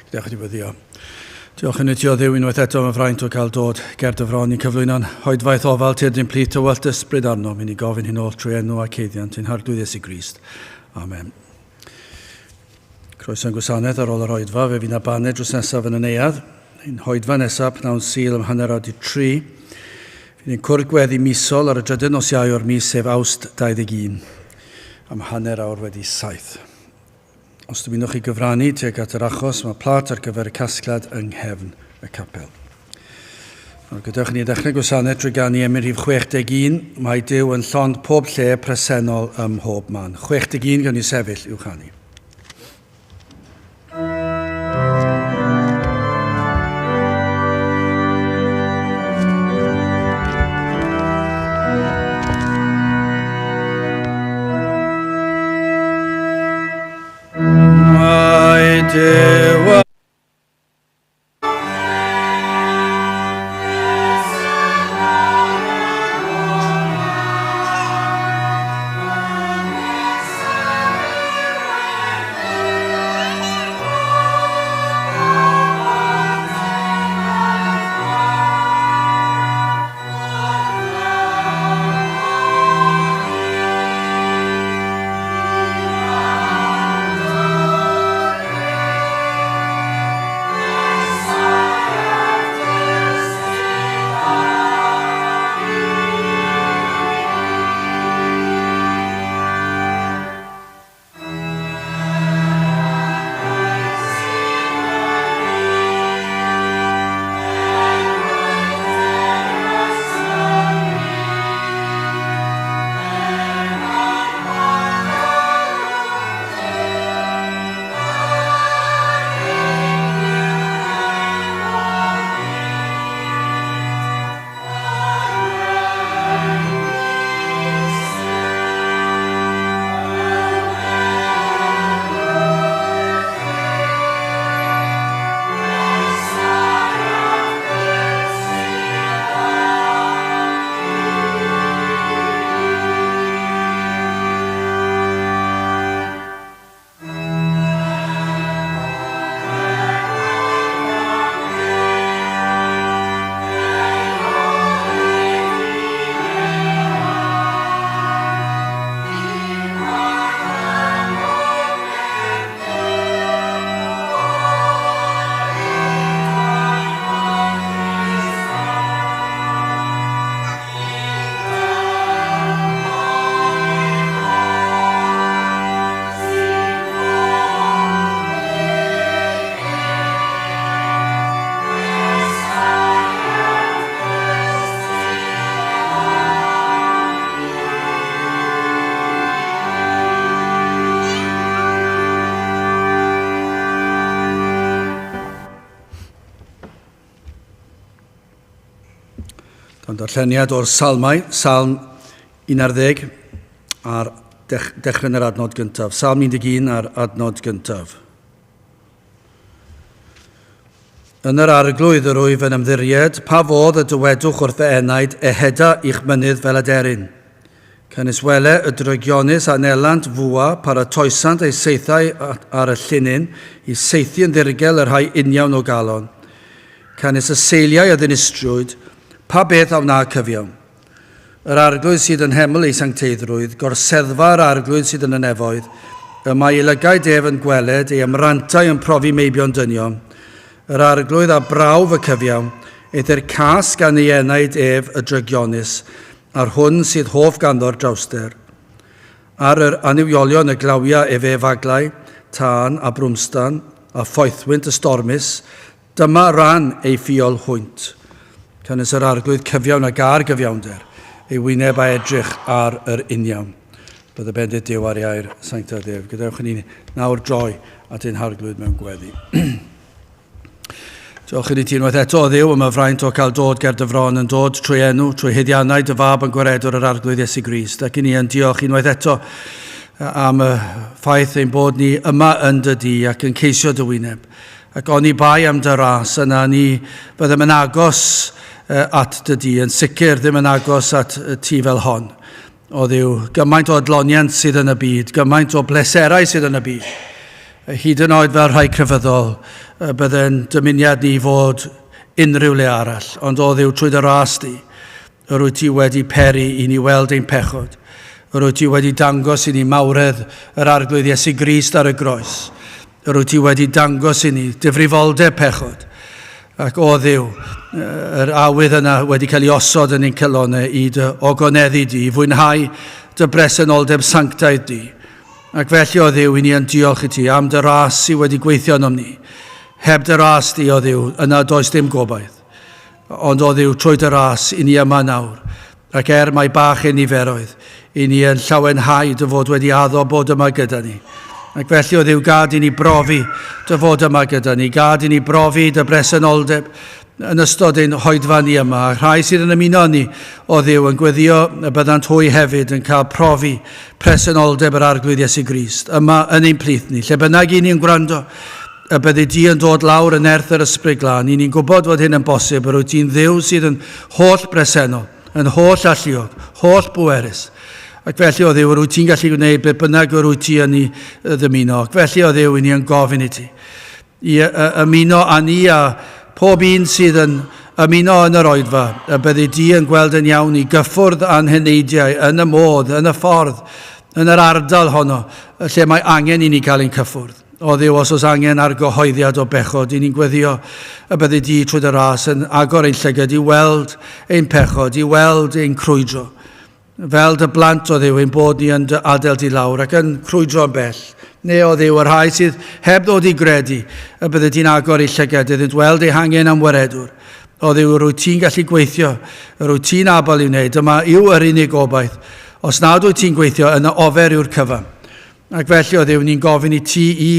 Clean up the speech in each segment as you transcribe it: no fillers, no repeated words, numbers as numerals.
Diolch i ti wyddio. Diolch yn ti o Dduw unwaith eto am y fraint o gael dod ger dy fron i'n cyflwyno'n hoedfaeth ofal tu'r dyn plith tywallt ysbryd arnom i ni gofyn hyn oll trwy enw ac heiddiant ein Harglwydd Iesu Grist. Amen. Croeso i'n gwasanaeth ar ôl yr oedfa, fe fydd 'na baned drws nesaf yn y neuadd. Ein hoedfa nesaf pnawn Sul am 3:30. Fydd ein cwrdd gweddi misol ar y drydydd nos Iau o'r mis sef Awst 21 am 7:30. Os dymunwch chi gyfrannu tuag at yr achos, mae plât ar gyfer y casgliad yng nghefn y capel. Nawr gadewch i ni ddechrau gwasanaeth drwy ganu emyn rhif 61, Mae Duw yn llond pob lle presennol ym mhob man. 61 gawn ni sefyll i'w chanu. Mae Duw Dan darlleniad o'r Salmau, Salm 11 a'r dech, dechrau yn yr adnod gyntaf. Salm 11 a'r adnod gyntaf. Yn yr Arglwydd yr wyf yn ymddiried, pa fodd y dywedwch wrth fy enaid, Eheda i'ch mynydd fel aderyn. Canys wele y drygionus a anelant fwa, paratoesant eu saethau ar y llinyn, i saethu yn ddirgel y rhai uniawn o galon. Canys y seiliau a ddinistriwyd, pa beth a wna cyfiawn? Yr Arglwydd sydd yn nheml ei sancteiddrwydd, gorseddfa yr Arglwydd sydd yn y nefoedd, y mae ei lygaid ef yn gweled, ei ymrantau yn profi meibion dynion. Yr Arglwydd a brawf y cyfiawn, eithr cas gan ei enaid ef y drygionus, a'r hwn sydd hoff ganddo'r drawster. Ar yr annuwiolion y glawia efe faglau, tân a brwmstan, a phoethwynt ystormus, Dyma ran ei ffiol hwynt. Canys yr Arglwydd cyfiawn a gâr gyfiawnder, ei wyneb a edrych ar yr uniawn. Bydde bendith Duw ar ei air sanctaidd ef. Gadewch i ni nawr droi at ein Harglwydd mewn gweddi. Diolch i ni ti unwaith eto, o Dduw, am y fraint o cael dod ger dy fron yn dod trwy enw, trwy haeddiannau dy fab yn gwaredwr yr Arglwydd Iesu Grist. Ac i ni yn diolch unwaith eto am y ffaith ein bod ni yma yn dy di ac yn ceisio dy wyneb. Ac oni bai am dy ras, yna ni fyddem yn agos at dy di, yn sicr ddim yn agos at ti fel hon. O Dduw, gymaint o adloniant sydd yn y byd, gymaint o bleserau sydd yn y byd. Hyd yn oed fel rhai crefyddol, bydde'n dymuniad ni fod unrhyw le arall, ond o Dduw, trwy dy ras di, yr wyt ti wedi peri i ni weld ein pechod, yr wyt ti wedi dangos i ni mawredd yr Arglwydd Iesu Grist ar y groes, yr wyt ti wedi dangos i ni difrifoldeb pechod, ac o Dduw, yr awydd yna wedi cael ei osod yn ein calonnau i dy ogoneddu di, i fwynhau dy bresenoldeb sanctaidd di. Ac felly, o Dduw, i ni yn diolch i ti am dy ras sydd wedi gweithio ynom ni. Heb dy ras di, o Dduw, yna does dim gobaith. Ond o Dduw, trwy dy ras, i ni yma nawr, ac er mai bach ein niferoedd, i ni yn llawenhau dy fod wedi addo bod yma gyda ni. Ac felly, o Dduw, gad i ni brofi dy fod yma gyda ni, gad i ni brofi dy bresenoldeb yn ystod ein hoedfa ni yma, a rhai sydd yn ymuno â ni, o Dduw, yn gweddio y byddant hwy hefyd yn cael profi presenoldeb yr Arglwydd Iesu Grist yma yn ein plith ni, lle bynnag i ni'n gwrando, y byddi di yn dod lawr yn nerth yr Ysbryd Glân. I ni'n gwybod fod hyn yn bosib, yr wyt ti'n Dduw sydd yn holl bresennol, yn holl alluog, holl bwerus. Ac felly, o Dduw, yr wyt ti'n gallu gwneud beth bynnag yr wyt ti yn ei ddymuno. Ac felly, o Dduw, i ni yn gofyn i ti i ymuno â ni a pob un sydd yn ymuno yn yr oedfa, y byddi di yn gweld yn iawn i gyffwrdd â'n heneidiau yn y modd, yn y ffordd, yn yr ardal honno, lle mae angen i ni gael ein cyffwrdd. O Dduw, os oes angen argyhoeddiad o bechod, i ni'n gweddio y byddi di trwy dy ras yn agor ein llygad i weld ein pechod, i weld ein crwydro. Fel dy blant, o Dduw, ein bod ni yn dy adael di lawr ac yn crwydro yn bell. Neu, o Dduw, y rhai sydd heb ddod i gredu, y byddi di'n agor eu llygad iddynt weld eu hangen am waredwr. O Dduw, yr wyt ti'n gallu gweithio, yr wyt ti'n abl i wneud. Dyma yw yr unig obaith. Os nad wyt ti'n gweithio, yna ofer yw'r cyfan. Ac felly, o Dduw, ni'n gofyn i ti i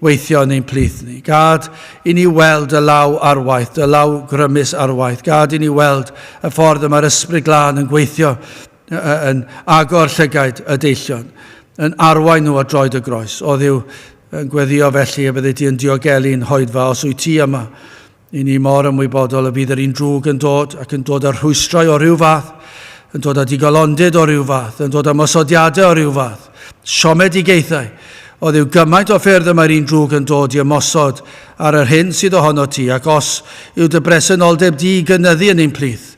weithio yn ein plith ni. Gad i ni weld dy law ar waith, dy law grymus ar waith. Gad i ni weld y ffordd y mae'r Ysbryd Glân yn gweithio, yn agor llygaid y deillion, yn arwain nhw at droed y groes. O Dduw, yn gweddio felly y byddi di yn diogelu'n hoedfa os wyt ti yma. I ni mor ymwybodol y bydd yr un drwg yn dod ac yn dod â rhwystrau o ryw fath, yn dod â digalondid o ryw fath, yn dod â mosodiadau o ryw fath, siomedigaethau. O Dduw, gymaint o ffyrdd y mae'r un drwg yn dod i ymosod ar yr hyn sydd ohono ti, ac os yw dy bresenoldeb di i gynyddu yn ein plith,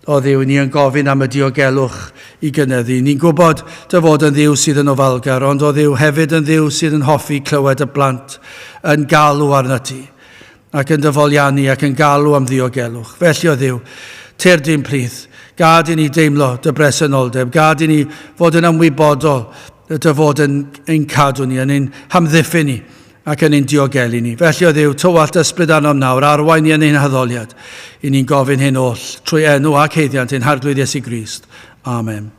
o Dduw, ni yn gofyn am y diogelwch i gynyddu. Ni'n gwybod dy fod yn Dduw sydd yn ofalgar, ond o Dduw hefyd yn Dduw sydd yn hoffi clywed y blant yn galw arnat ti. ac yn dy foliannu ac yn galw am ddiogelwch. Felly, o Dduw, tyrd i'n plith, gad i ni deimlo dy bresenoldeb, gad i ni fod yn ymwybodol dy fod yn ein cadw ni, yn ein hamddiffyn ni ac yn ein diogelu ni. Felly, o Dduw, tywallt ysbryd arnom nawr, arwain ni yn ein haddoliad. I ni'n gofyn hyn oll, trwy enw ac haeddiant ein Harglwydd Iesu Grist. Amen.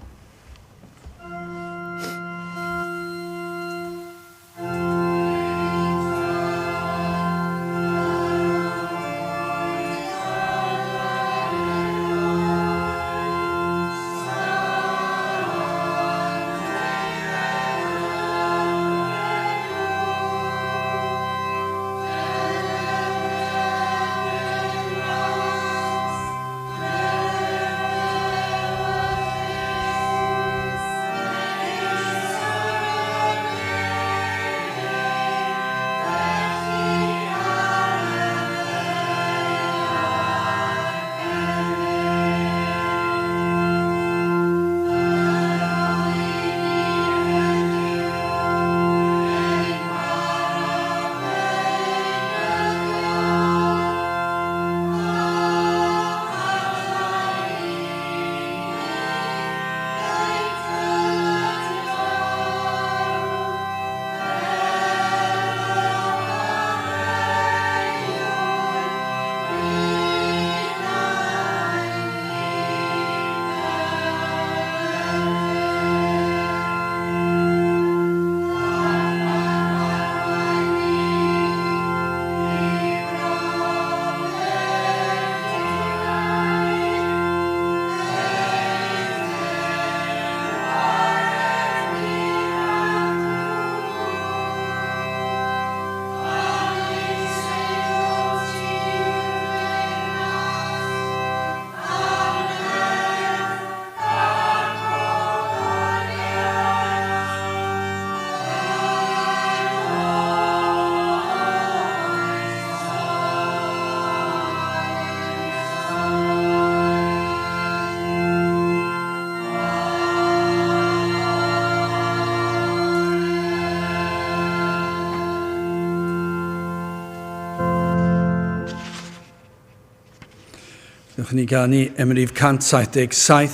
Gewch ni ganu emrif 177,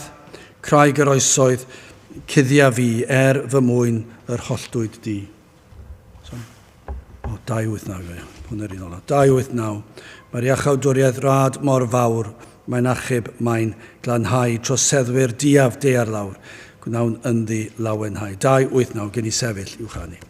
Craig yr oesoedd, cuddia fi er fy mwyn yr holltwyd di. So, o, 289, ie. Hwn yr un ola. 289. Mae'r iachawdwriaeth rad mor fawr, mae'n achub, mae'n glanhau troseddwyr diaf dear lawr. Gwnawn ynddi lawenhau. 289, gen i sefyll i'w chanu.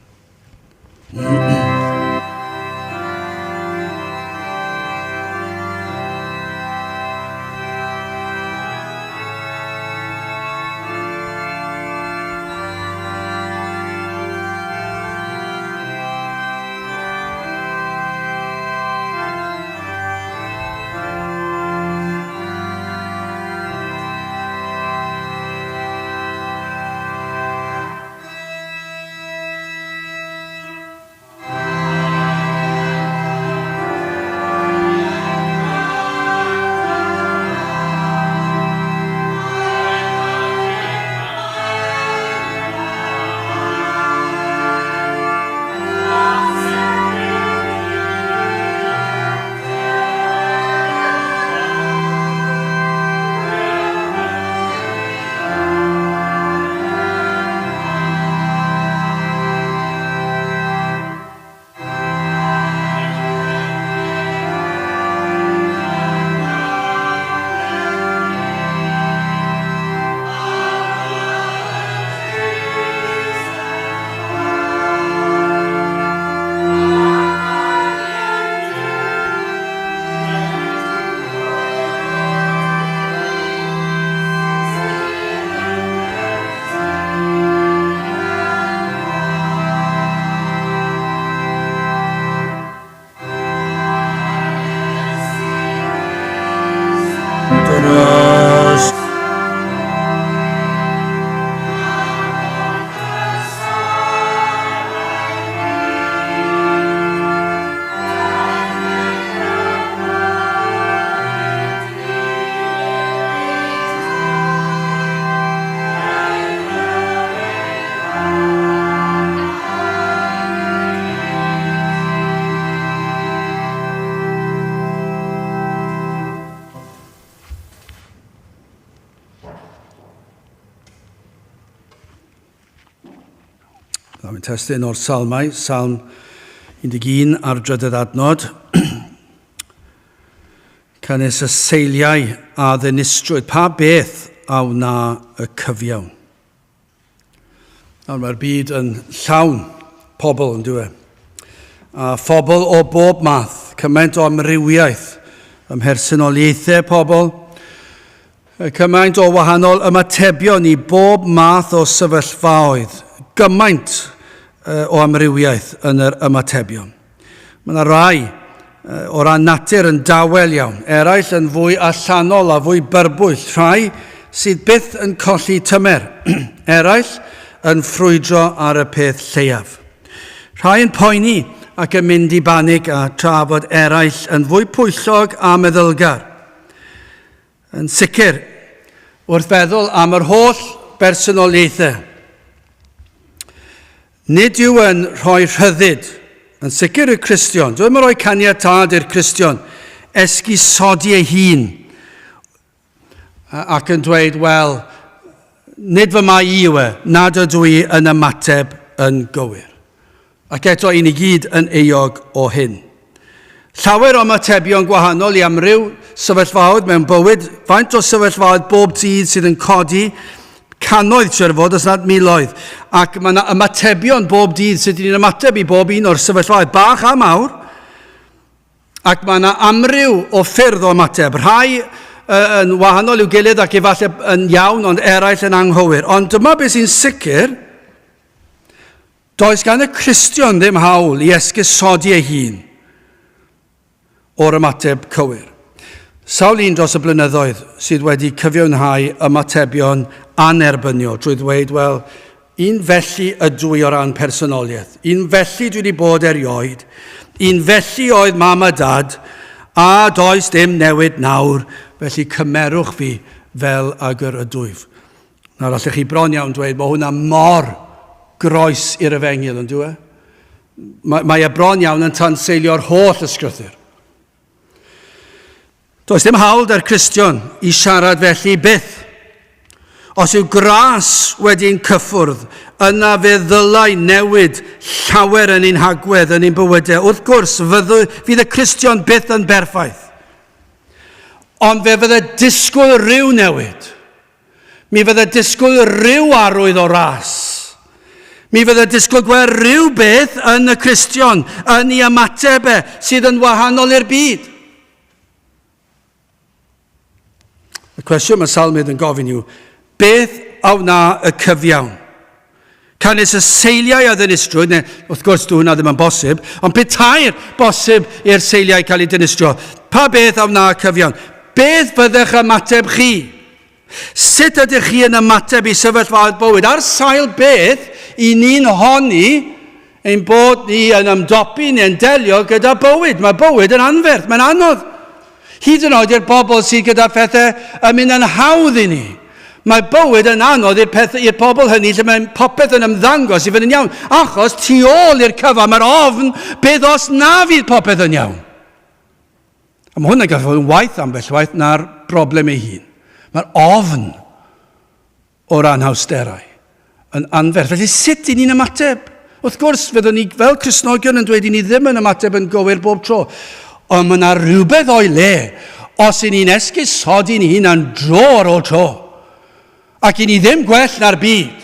Mae'n testun o'r Salmau, Salm 11 a'r drydydd adnod. Canys y seiliau a ddinistrwyd, pa beth a wna y cyfiawn? Nawr mae'r byd yn llawn pobl yn dwi. A phobl o bob math, cymaint o amrywiaeth ym mhersonoliaethau pobl, Cymaint o wahanol ymatebion i bob math o sefyllfaoedd, gymaint o amrywiaeth yn yr ymatebion. Mae yna rai o ran natur yn dawel iawn, eraill yn fwy allanol a fwy byrbwyll, rhai sydd byth yn colli tymer, eraill yn ffrwydro ar y peth lleiaf. Rhai yn poeni ac yn mynd i banig a tra fod eraill yn fwy pwyllog a meddylgar. Yn sicr, wrth feddwl am yr holl bersonoliaethau, nid yw yn rhoi rhyddid, yn sicr i'r Cristion, dwi ddim yn rhoi caniatâd i'r Cristion esgusodi ei hun ac yn dweud, wel, nid fy mai i yw e, nad ydw i yn ymateb yn gywir. Ac eto, i ni gyd yn euog o hyn. Llawer o ymatebion gwahanol i amryw sefyllfaoedd mewn bywyd, faint o sefyllfaoedd bob dydd sydd yn codi, cannoedd siwr fod, os nad miloedd. Ac mae yna ymatebion bob dydd sydd ni'n ymateb i bob un o'r sefyllfaoedd, bach a mawr. Ac mae yna amryw o ffyrdd o ymateb, rhai yn wahanol i'w gilydd ac efallai yn iawn, ond eraill yn anghywir. Ond dyma beth sy'n sicr, Does gan y Cristion ddim hawl i esgusodi ei hun o'r ymateb cywir. Sawl un dros y blynyddoedd sydd wedi cyfiawnhau ymatebion annerbyniol trwy ddweud, wel, un felly ydw i o ran personoliaeth, un felly dwi wedi bod erioed, un felly oedd mam a dad, a does dim newid nawr, felly cymerwch fi fel ag yr ydwyf. Nawr allech chi bron iawn dweud bod hwnna mor groes i'r efengyl, yn dwi? Mae, mae e bron iawn yn tanseilio'r holl ysgrythur. Does dim hawl da'r Cristion i siarad felly byth. Os yw gras wedi'n cyffwrdd, yna fe ddylai newid llawer yn ein hagwedd, yn ein bywydau. Wrth gwrs, fyddw, fydd y Cristion byth yn berffaith. Ond fe fydde disgwyl rhyw newid. Mi fydde disgwyl rhyw arwydd o ras. Mi fydde disgwyl gweld rhyw beth yn y Cristion, yn ei ymateb e, sydd yn wahanol i'r byd. Y cwestiwn mae Salmydd yn gofyn yw, beth a wna y cyfiawn? Canys y seiliau a ddinistrwyd, neu wrth gwrs dw hwnna ddim yn bosib, ond petai'r bosib i'r seiliau cael eu dinistrio, pa beth a wna y cyfiawn? Beth fyddech ymateb chi? Sut ydych chi yn ymateb i sefyllfaoedd bywyd? Ar sail beth i ni'n honni ein bod ni yn ymdopi neu'n delio gyda bywyd? Mae bywyd yn anferth, mae'n anodd. Hyd yn oed i'r bobl sydd gyda phethau yn mynd yn hawdd i ni. Mae bywyd yn anodd i'r peth, i'r pobl hynny lle mae popeth yn ymddangos i fod yn iawn. Achos tu ôl i'r cyfan mae'r ofn beth os na fydd popeth yn iawn. A mae hwnna'n gallu fod yn waith ambell waith na'r broblem ei hun. Mae'r ofn o'r anhawsterau yn anferth. Felly sut i ni'n ymateb? Wrth gwrs, fyddwn ni fel Cristnogion yn dweud i ni ddim yn ymateb yn gywir bob tro. Ond mae yna rhywbeth o'i le os i ni'n esgusodi'n hunan dro ar ôl tro. Ac i ni ddim gwell na'r byd.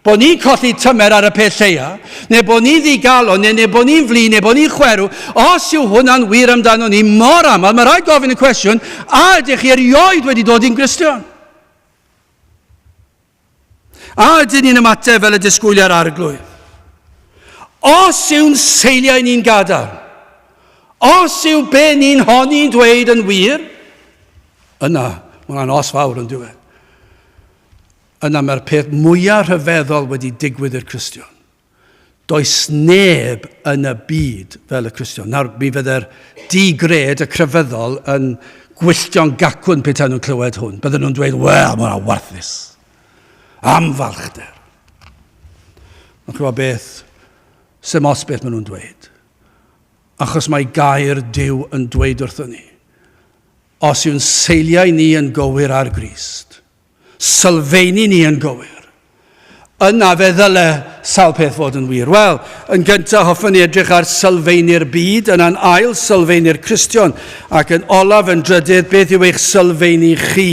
Bod ni'n colli tymer ar y peth lleia, neu bod ni'n ddigalon, neu, neu bod ni'n flin, neu bod ni'n chwerw, os yw hwnna'n wir amdano ni mor aml, mae rhaid gofyn y cwestiwn, a ydych chi erioed wedi dod i'n Gristion? A ydyn ni'n ymateb fel y disgwylia'r arglwydd? Os yw'n seiliau ni'n gadarn, os yw be ni'n honi'n dweud yn wir, yna, mae hwnna'n os fawr yn diwedd. Yna mae'r peth mwyaf rhyfeddol wedi digwydd i'r Cristion. Does neb yn y byd fel y Cristion. Nawr, mi fydde'r di-gred y crefyddol yn gwylltio'n gacwn petai nhw'n clywed hwn. Bydden nhw'n dweud, wel, mae hwnna'n warthus. Am falchder. Ond chymod beth, sy'n os beth maen nhw'n dweud. Achos mae gair Duw yn dweud wrthyn ni, os yw'n seiliau ni yn gywir ar Grist, sylfeini ni yn gywir, yna fe ddyle sawl peth fod yn wir. Wel, yn gyntaf hoffwn ni edrych ar sylfeini'r byd, yna'n ail sylfeini'r Cristion, ac yn olaf yn drydydd, beth yw eich sylfeini chi?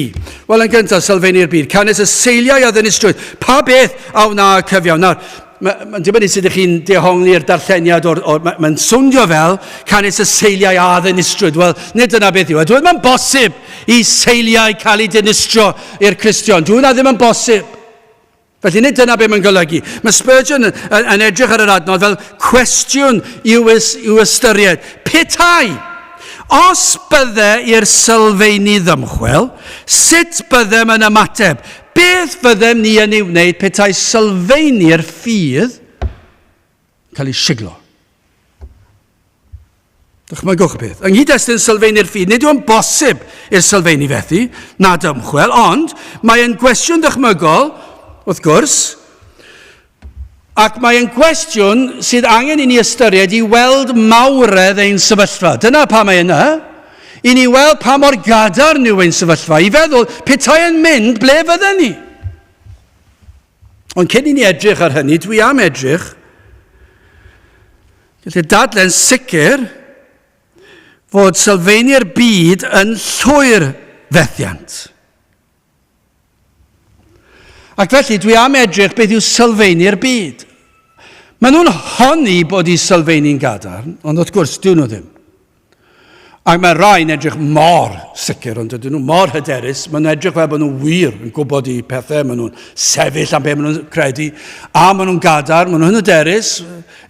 Wel, yn gyntaf, sylfeini'r byd. Canys y seiliau a ddinistrwyd. Pa beth a wna y cyfiawn? Nawr, Mae'n dibynnu sut ydych chi'n dehongli'r darlleniad o'r... or, mae'n ma swndio fel canys y seiliau a ddinistrwyd. Wel, nid dyna beth yw e. Dwi'n mae'n bosib i seiliau cael eu dinistrio i'r Cristion. Dwi'n hwnna ddim yn bosib. Felly nid dyna beth mae'n golygu. Mae Spurgeon yn, yn, yn edrych ar yr adnod fel cwestiwn i'w, i'w ystyried. Petai, os bydde i'r sylfeini ddymchwel, sut byddem yn ymateb? Beth fyddem ni yn ei wneud petai sylfeini'r ffydd yn cael ei siglo? Dychmygwch beth. Yng nghyd-destun sylfeini'r ffydd, nid yw'n bosib i'r sylfeini fethu, na dymchwel, ond mae'n gwestiwn dychmygol, wrth gwrs, ac mae'n gwestiwn sydd angen i ni ystyried i weld mawredd ein sefyllfa. Dyna pa mae yna. I ni weld pa mor gadarn yw ein sefyllfa. I feddwl, petai yn mynd, ble fydden ni? Ond cyn i ni edrych ar hynny, dwi am edrych, gellir dadle'n sicr fod sylfeini'r byd yn llwyr fethiant. Ac felly dwi am edrych beth yw sylfeini'r byd. Maen nhw'n honni bod eu sylfeini'n gadarn, ond wrth gwrs dyn nhw ddim. Ac mae rhai'n edrych mor sicr, ond dydyn nhw mor hyderus, maen nhw'n edrych fel bod nhw wir yn gwybod eu pethau, maen nhw'n sefyll am beth maen nhw'n credu, a maen nhw'n gadarn, maen nhw'n hyderus,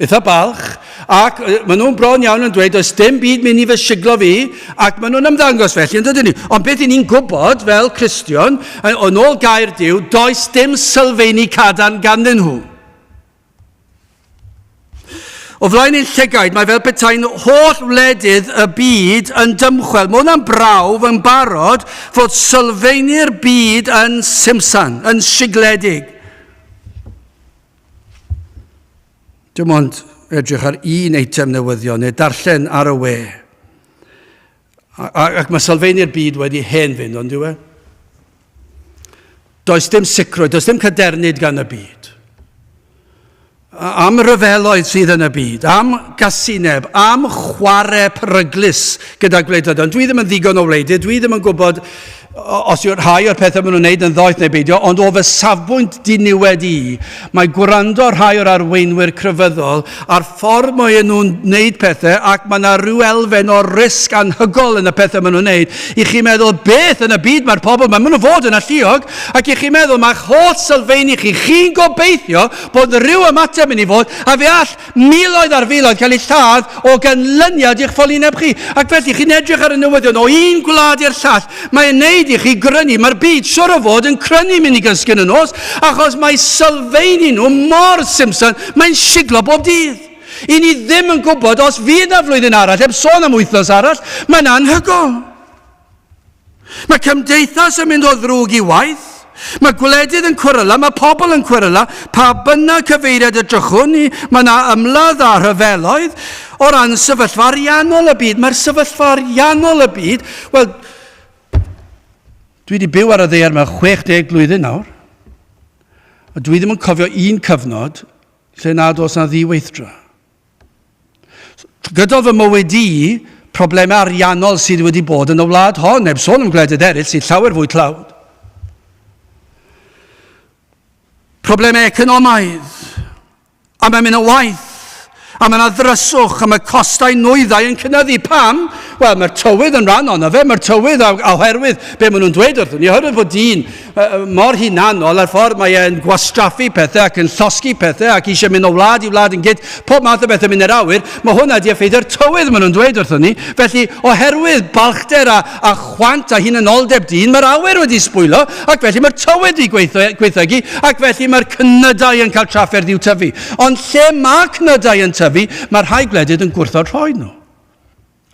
eitha balch, ac maen nhw'n bron iawn yn dweud, does dim byd mynd i fy siglo fi, ac maen nhw'n ymddangos felly, yn dydyn ni? Ond beth i ni'n gwybod fel Cristion, yn ôl gair Duw, does dim sylfeini cadarn ganddyn nhw. O flaen ein llygaid, mae fel petai'n holl wledydd y byd yn dymchwel. Mae hwnna'n brawf yn barod fod sylfeini'r byd yn simsan, yn sigledig. Dim ond edrych ar un eitem newyddion neu darllen ar y we. Ac mae sylfeini'r byd wedi hen fynd, ond yw e? Does dim sicrwydd, does dim cadernid gan y byd. Am ryfeloedd sydd yn y byd, am gasineb, am chwarae peryglus gyda gwleidyddion. Dwi ddim yn ddigon o wleidydd, dwi ddim yn gwybod os yw'r rhai o'r pethau maen nhw'n wneud yn ddoeth neu beidio, ond o fy safbwynt diniwed i, mae gwrando rhai o'r arweinwyr crefyddol a'r ffordd mae nhw'n wneud pethau, ac mae yna rhyw elfen o risg anhygol yn y pethau maen nhw'n wneud, i chi meddwl beth yn y byd mae'r pobl, maen nhw fod yn alluog, ac i chi meddwl mae'ch holl sylfeini chi, chi'n gobeithio bod rhyw ymateb mynd i fod, a fe all miloedd ar filoedd cael eu lladd o ganlyniad i'ch ffolineb chi. Ac felly, chi'n edrych ar y newyddion o un gwlad i'r llall, mae'n neud i chi grynu. Mae'r byd siwr o fod yn crynu mynd i gysgu yn y nos, achos mae sylfeini nhw mor simsan, mae'n siglo bob dydd. I ni ddim yn gwybod os fydd na flwyddyn arall, heb sôn am wythnos arall, mae'n anhygoel. Mae cymdeithas yn mynd o ddrwg i waith. Mae gwledydd yn cweryla, mae pobl yn cweryla, pa bynnag cyfeiriad edrychwn ni, mae yna ymladd a rhyfeloedd o ran sefyllfa ariannol y byd. Mae'r sefyllfa ariannol y byd, wel, dwi wedi byw ar y ddaear mewn 60 blwyddyn nawr, a dwi ddim yn cofio un cyfnod lle nad oes yna ddiweithdra. Gydol fy mywyd i, problemau ariannol sydd wedi bod yn y wlad hon, heb sôn am gwledydd eraill sydd llawer fwy tlawd. Problemau economaidd, a mae'n mynd yn waith, a mae yna ddryswch, a mae costau nwyddau yn cynyddu. Pam? Wel, mae'r tywydd yn rhan ohono fe, mae'r tywydd oherwydd be maen nhw'n dweud wrthyn ni, oherwydd bod dyn mor hunanol a'r ffordd mae e'n gwastraffu pethau ac yn llosgi pethau ac eisiau mynd o wlad i wlad yn gynt, pob math o bethau mynd i'r awyr, mae hwnna wedi effeithio'r tywydd maen nhw'n dweud wrthyn ni. Felly, oherwydd balchder a, a chwant a hunanoldeb dyn, mae'r awyr wedi sbwylo ac felly mae'r tywydd wedi gweithio ac felly mae'r cnydau yn cael trafferth i'w tyfu. Ond lle mae cnydau yn tyfu, mae rhai gwledydd yn gwrthod rhoi nhw.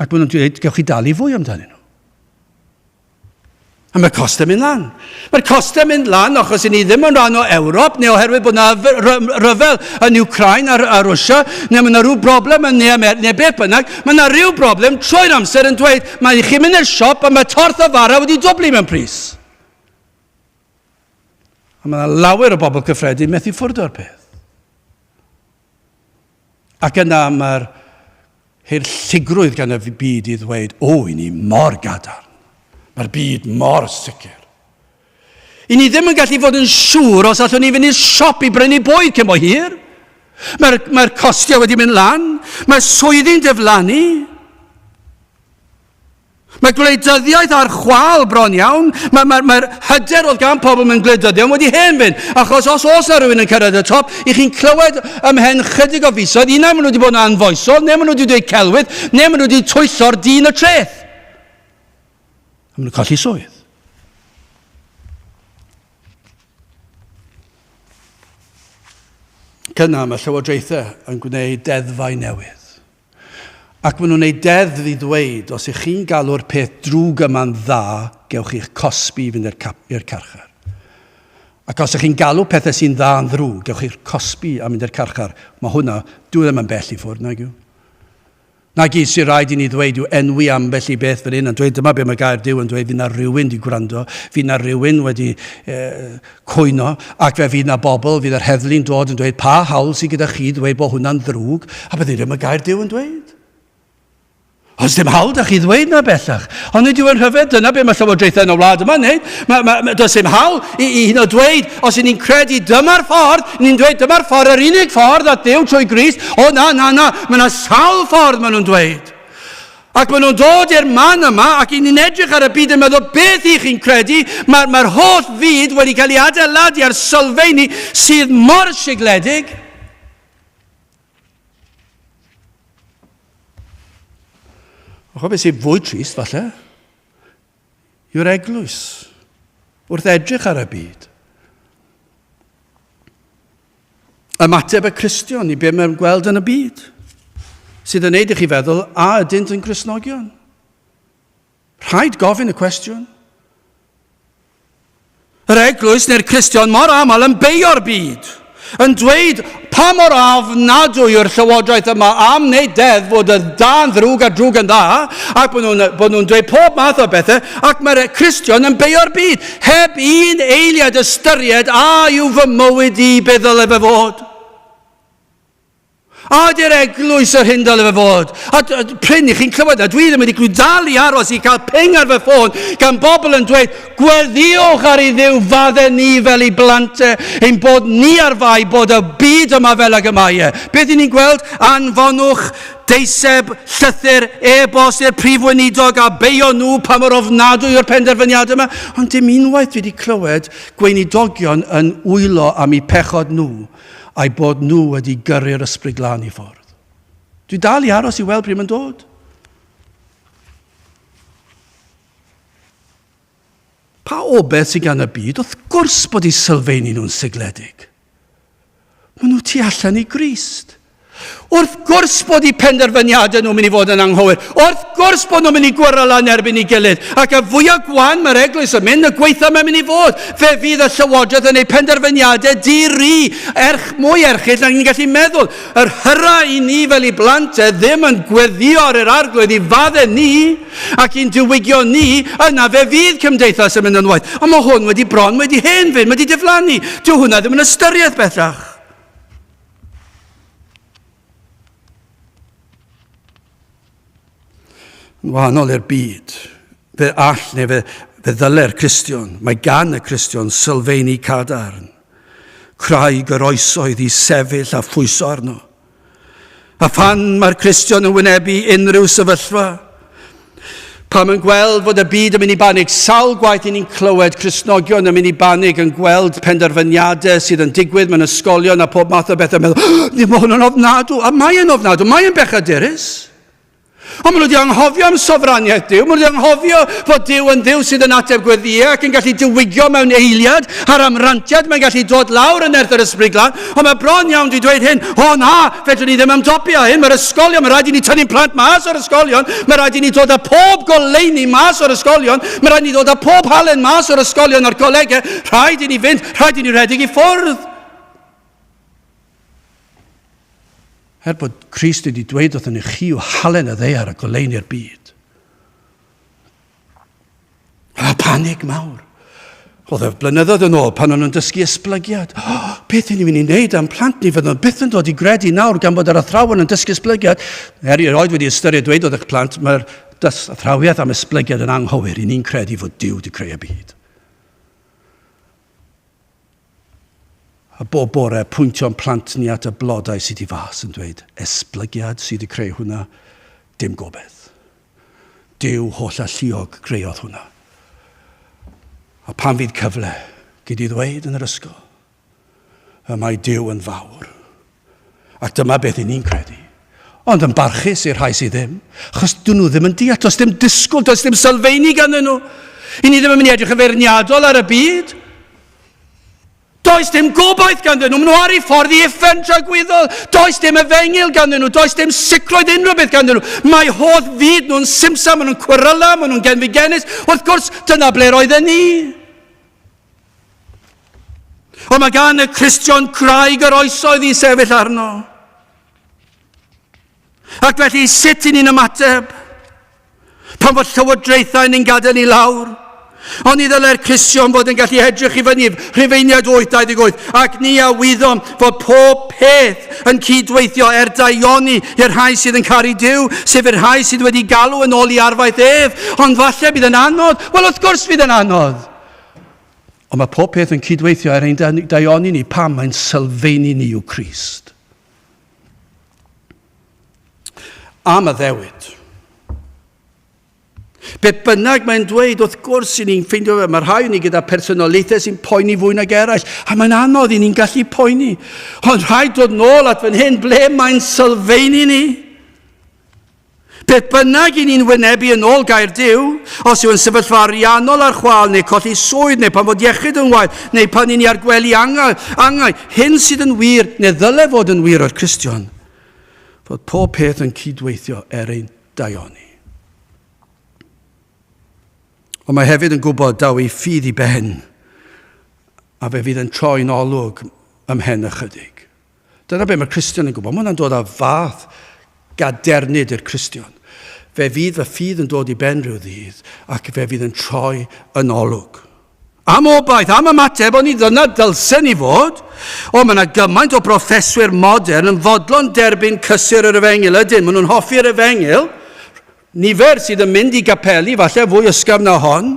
Ac maen nhw'n dweud, gewch chi dalu fwy amdanyn nhw. A mae'r costau mynd lan. Mae'r costau mynd lan achos i ni ddim yn rhan o Ewrop, neu oherwydd bod yna rhyfel yn Ukraine a, a Rwysia, neu mae yna rhyw broblem yn Ne America, neu beth bynnag, mae yna rhyw broblem trwy'r amser yn dweud, mae i chi mynd i'r siop a mae torth o fara wedi dwblu mewn pris. A mae yna lawer o bobl cyffredin methu ffwrdd o'r peth. Ac yna mae'r haerllugrwydd gan y byd i ddweud, o, i ni mor gadarn. Mae'r byd mor sicr. I ni ddim yn gallu fod yn siŵr os allwn ni fynd i'r siop i brynu bwyd cyn bo hir. Mae'r mae costiau wedi mynd lan, mae swyddi'n diflannu. Mae gwleidyddiaeth ar chwâl bron iawn. Mae'r mae, mae hyder oedd gan pobl mewn gwleidyddion wedi hen fynd. Achos os oes na rhywun yn cyrraedd y top, i chi'n clywed ymhen chydig o fisoedd, un ai maen nhw wedi bod yn anfoesol, neu maen nhw wedi dweud celwydd, neu maen nhw wedi twyllo'r dyn y treth. A maen nhw'n colli swydd. Cyna mae llywodraethau yn gwneud deddfau newydd. Ac maen nhw'n gwneud deddf i ddweud, os ych chi'n galw'r peth drwg yma'n dda, gewch chi'ch cosbi i fynd i'r carchar. Ac os ych chi'n galw pethau sy'n dda yn ddrwg, gewch chi'ch cosbi a mynd i'r carchar. Mae hwnna, dwi ddim yn bell i ffwrdd, nag yw? Na gyd sy'n rhaid i ni ddweud yw enwi ambell i beth fan hyn, a dweud dyma be mae gair Duw yn dweud, fydd na rhywun di gwrando, fydd na rhywun wedi eh, cwyno, ac fe fydd 'na bobl, fydd yr heddlu'n dod yn dweud, pa hawl sydd gyda chi ddweud bod hwnna'n ddrwg? A bydde ddim y gair Duw yn dweud. Oes dim hawl da chi ddweud na bellach. Ond nid yw'n rhyfedd, dyna be mae llywodraethau yn y wlad yma'n neud. Mae, mae, mae, does dim hawl i, i hyn o dweud, os y'n ni'n credu dyma'r ffordd, ni'n dweud dyma'r ffordd, yr unig ffordd at Dduw trwy Grist. O na, na, na, mae yna sawl ffordd maen nhw'n dweud. Ac maen nhw'n dod i'r man yma ac i ni'n edrych ar y byd yn meddwl beth i chi'n credu, mae'r mae holl fyd wedi cael ei adeiladu ar sylfeini sydd mor sigledig. Ond beth sy'n fwy trist falle, yw'r eglwys wrth edrych ar y byd. Ymateb y Cristion i be mae'n gweld yn y byd, sydd yn neud i chi feddwl a ydynt yn Gristnogion. Rhaid gofyn y cwestiwn. Yr eglwys neu'r Cristion mor aml yn beio'r byd. Yn dweud pa mor ofnadwy yw'r llywodraeth yma am wneud deddf fod y da yn ddrwg a drwg yn dda, ac bod nhw'n bod nhw dweud pob math o bethau, ac mae'r Cristion yn beio'r byd, heb un eiliad ystyried a yw fy mywyd i beth ddyle fe fod. A ydy'r eglwys yr hyn dyle fe fod? A prin i chi'n clywed, a dwi ddim wedi clywed dal i aros i cael ping ar fy ffôn gan bobl yn dweud, gweddïwch ar i Dduw fadde ni fel ei blant e, ein bod ni ar fai bod y byd yma fel ag y mae e. Beth i ni'n gweld? Anfonwch deiseb, llythyr, e-bost i'r prif weinidog a beio nhw pa mor ofnadwy yw'r penderfyniad yma. Ond dim unwaith dwi wedi clywed gweinidogion yn wylo am eu pechod nhw a'u bod nhw wedi gyrru'r Ysbryd Glân i ffwrdd. Dwi dal i aros i weld pryd mae'n dod. Pa obaith sydd gan y byd? Wrth gwrs bod eu sylfeini nhw'n sigledig. Maen nhw tu allan i Grist. Wrth gwrs bod eu penderfyniadau nhw'n mynd i fod yn anghywir. Wrth gwrs bod nhw'n mynd i gweryla yn erbyn ei gilydd. Ac y fwyaf gwan mae'r eglwys yn mynd, y gweitha mae'n mynd i fod. Fe fydd y llywodraeth yn ei penderfyniadau di-ri, erch, mwy erchyll nag ni'n gallu meddwl. Yr hyra i ni fel i blant e ddim yn gweddio ar yr arglwydd i fadde ni ac i'n diwygio ni, yna fe fydd cymdeithas yn mynd yn waeth. Ond mae hwn wedi bron wedi hen fynd, wedi diflannu. Dyw hwnna ddim yn ystyriaeth bellach. Yn wahanol i'r byd, fe all neu fe, fe ddyle'r Cristion, mae gan y Cristion sylfeini cadarn, craig yr oesoedd i sefyll a phwyso arno. A phan mae'r Cristion yn wynebu unrhyw sefyllfa, pan mae'n gweld fod y byd yn mynd i banig, sawl gwaith i ni'n clywed Cristnogion yn mynd i banig yn gweld penderfyniadau sydd yn digwydd mewn ysgolion a pob math o bethau, yn meddwl, oh, mae hwn yn ofnadw, a mae yn ofnadw, mae yn bechadurus. Ond maen nhw wedi anghofio am sofraniaeth Duw, maen nhw wedi anghofio fod Duw yn Dduw sydd yn ateb gweddïau ac yn gallu diwygio mewn eiliad ar amrantiad, mae'n gallu dod lawr yn nerth yr Ysbryd Glân, ond mae bron iawn dwi dweud hyn, o na, fedrwn ni ddim ymdopi â hyn, mae'r ysgolion, mae rhaid i ni tynnu'n plant mas o'r ysgolion, mae rhaid i ni dod â pob goleuni mas o'r ysgolion, mae rhaid i ni ddod â pob halen mas o'r ysgolion a'r colegau, rhaid i ni fynd, rhaid i ni rhedeg i ffwrdd. Er bod Crist wedi dweud wrthon ni chi yw halen y ddaear a goleuni'r byd. A panig mawr. Oedd e blynyddoedd yn ôl pan o'n nhw'n dysgu esblygiad. Oh, beth ni'n mynd i wneud am plant ni? Fydden nhw byth yn dod i gredu nawr gan bod yr athrawon yn dysgu esblygiad. Er erioed wedi ystyried dweud wrth eich plant, mae'r athrawiaeth am esblygiad yn anghywir. I ni'n credu fod Duw wedi creu y byd. A bob bore, pwyntio'n plant ni at y blodau sydd i fas yn dweud, esblygiad sydd wedi creu hwnna, dim gobeith. Duw holl alluog greodd hwnna. A pan fydd cyfle, gyd i ddweud yn yr ysgol, y mae Duw yn fawr. Ac dyma beth i ni'n credu. Ond yn barchus i'r rhai sydd ddim, achos dyn nhw ddim yn deall, does dim disgwyl, does dim sylfeini ganddyn nhw. I ni ddim yn mynd i edrych yn feirniadol ar y byd. Does dim gobaith ganddyn nhw, maen nhw ar eu ffordd i uffern tragwyddol. Does dim efengyl ganddyn nhw, does dim sicrwydd unrhyw beth ganddyn nhw. Mae holl fyd nhw'n simsa, maen nhw'n cweryla, maen nhw'n genfigennus. Wrth gwrs, dyna ble roedden ni. Ond mae gan y Cristion craig yr oesoedd i sefyll arno. Ac felly, sut i ni'n ymateb? Pan fod llywodraethau ni'n gadael ni lawr? Ond ni ddylai'r Cristion fod yn gallu edrych i fyny Rhufeiniaid 8:28 ac ni a wyddom fod pob peth yn cydweithio er daioni i'r rhai sydd yn caru Duw, sef i'r rhai sydd wedi galw yn ôl i arfaeth ef. Ond falle bydd yn anodd. Wel, wrth gwrs fydd yn anodd. Ond mae pob peth yn cydweithio er ein daioni ni pam mae'n sylfeini ni yw Crist. Am addewid. Be bynnag mae'n dweud, wrth gwrs, i ni'n ffeindio fe, mae rhai ni gyda personoliaethau sy'n poeni fwy nag eraill, a mae'n anodd i ni'n gallu poeni. Ond rhaid dod nôl at fan hyn, ble mae'n sylfeini ni. Beth bynnag i ni'n wynebu yn ôl gair Duw, os yw yn sefyllfa ariannol ar chwâl, neu colli swydd, neu pan fod iechyd yn wael, neu pan i ni ar gwely angau, angau, hyn sydd yn wir, neu ddyle fod yn wir o'r Cristion, fod pob peth yn cydweithio er ein daioni. Ond mae hefyd yn gwybod daw ei ffydd i ben, a fe fydd yn troi'n olwg. ymhen ychydig. Dyna be mae'r Cristion yn gwybod. Mae hwnna'n dod â fath gadernid i'r Cristion. Fe fydd fy ffydd yn dod i ben rhyw ddydd ac fe fydd yn troi yn olwg. Am obaith, am ymateb, ond i ddyna dylsen ni fod. O, mae yna gymaint o broffeswyr modern yn fodlon derbyn cysur yr efengyl, ydyn, maen nhw'n hoffi'r efengyl. Nifer sydd yn mynd i gapeli, falle fwy ysgafn na hon,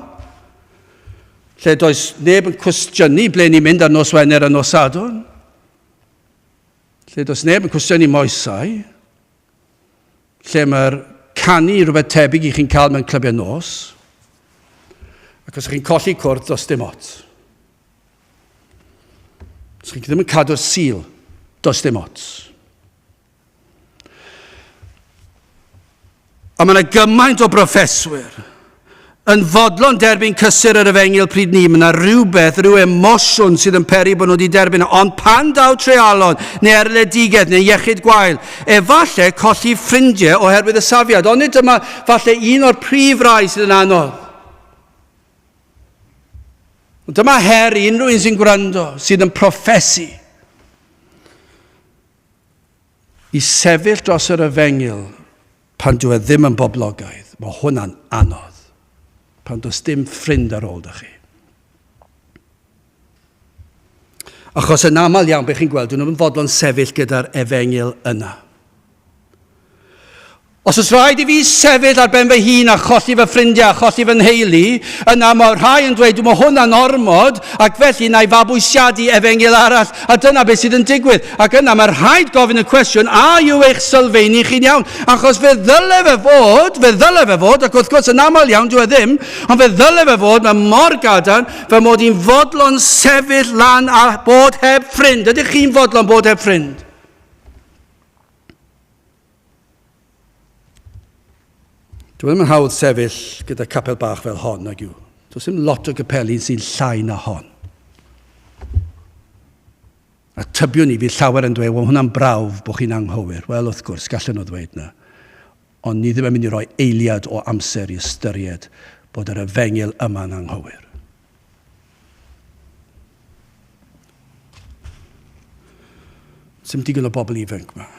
lle does neb yn cwestiynu ble ni'n mynd ar nos Wener a nos Sadwrn, lle does neb yn cwestiynu moesau, lle mae'r canu rhywbeth tebyg i chi'n cael mewn clybiau nos, ac os chi'n colli cwrdd, does dim ots. Os chi ddim yn cadw'r sil, does dim ots. A mae yna gymaint o broffeswyr yn fodlon derbyn cysur yr efengyl pryd ni. Mae yna rhywbeth, rhyw emosiwn sydd yn peri bod nhw wedi derbyn. Ond pan daw treialon, neu erledigaeth, neu iechyd gwael, efallai colli ffrindiau oherwydd y safiad. Ond nid dyma falle un o'r prif rai sydd yn anodd. Ond dyma her i unrhyw un sy'n gwrando, sydd yn proffesu. I sefyll dros yr efengyl pan dyw e ddim yn boblogaidd, mae hwnna'n anodd. Pan does dim ffrind ar ôl da chi. Achos yn aml iawn, beth chi'n gweld, dyn nhw'n fodlon sefyll gyda'r efengyl yna. Os oes rhaid i fi sefyll ar ben fy hun a cholli fy ffrindiau a cholli fy nheulu, yna mae rhai yn dweud, mae hwnna'n ormod, ac felly na i fabwysiadu efengyl arall, a dyna beth sydd yn digwydd. Ac yna mae rhaid gofyn y cwestiwn, a yw eich sylfeini chi'n iawn? Achos fe ddyle fe fod, fe ddyle fe fod, ac wrth gwrs yn aml iawn dyw e ddim, ond fe ddyle fe fod, mae mor gadarn, fy mod i'n fodlon sefyll lan a bod heb ffrind. Ydych chi'n fodlon bod heb ffrind? Dwi ddim yn hawdd sefyll gyda capel bach fel hon, nag yw. Does dim lot o gapeli sy'n llai na hon. A tybiwn i fydd llawer yn dweud, wel hwnna'n brawf bod chi'n anghywir. Wel, wrth gwrs, gallen nhw ddweud na. Ond ni ddim yn mynd i roi eiliad o amser i ystyried bod yr efengyl yma'n anghywir. Sim digon o bobl ifanc yma.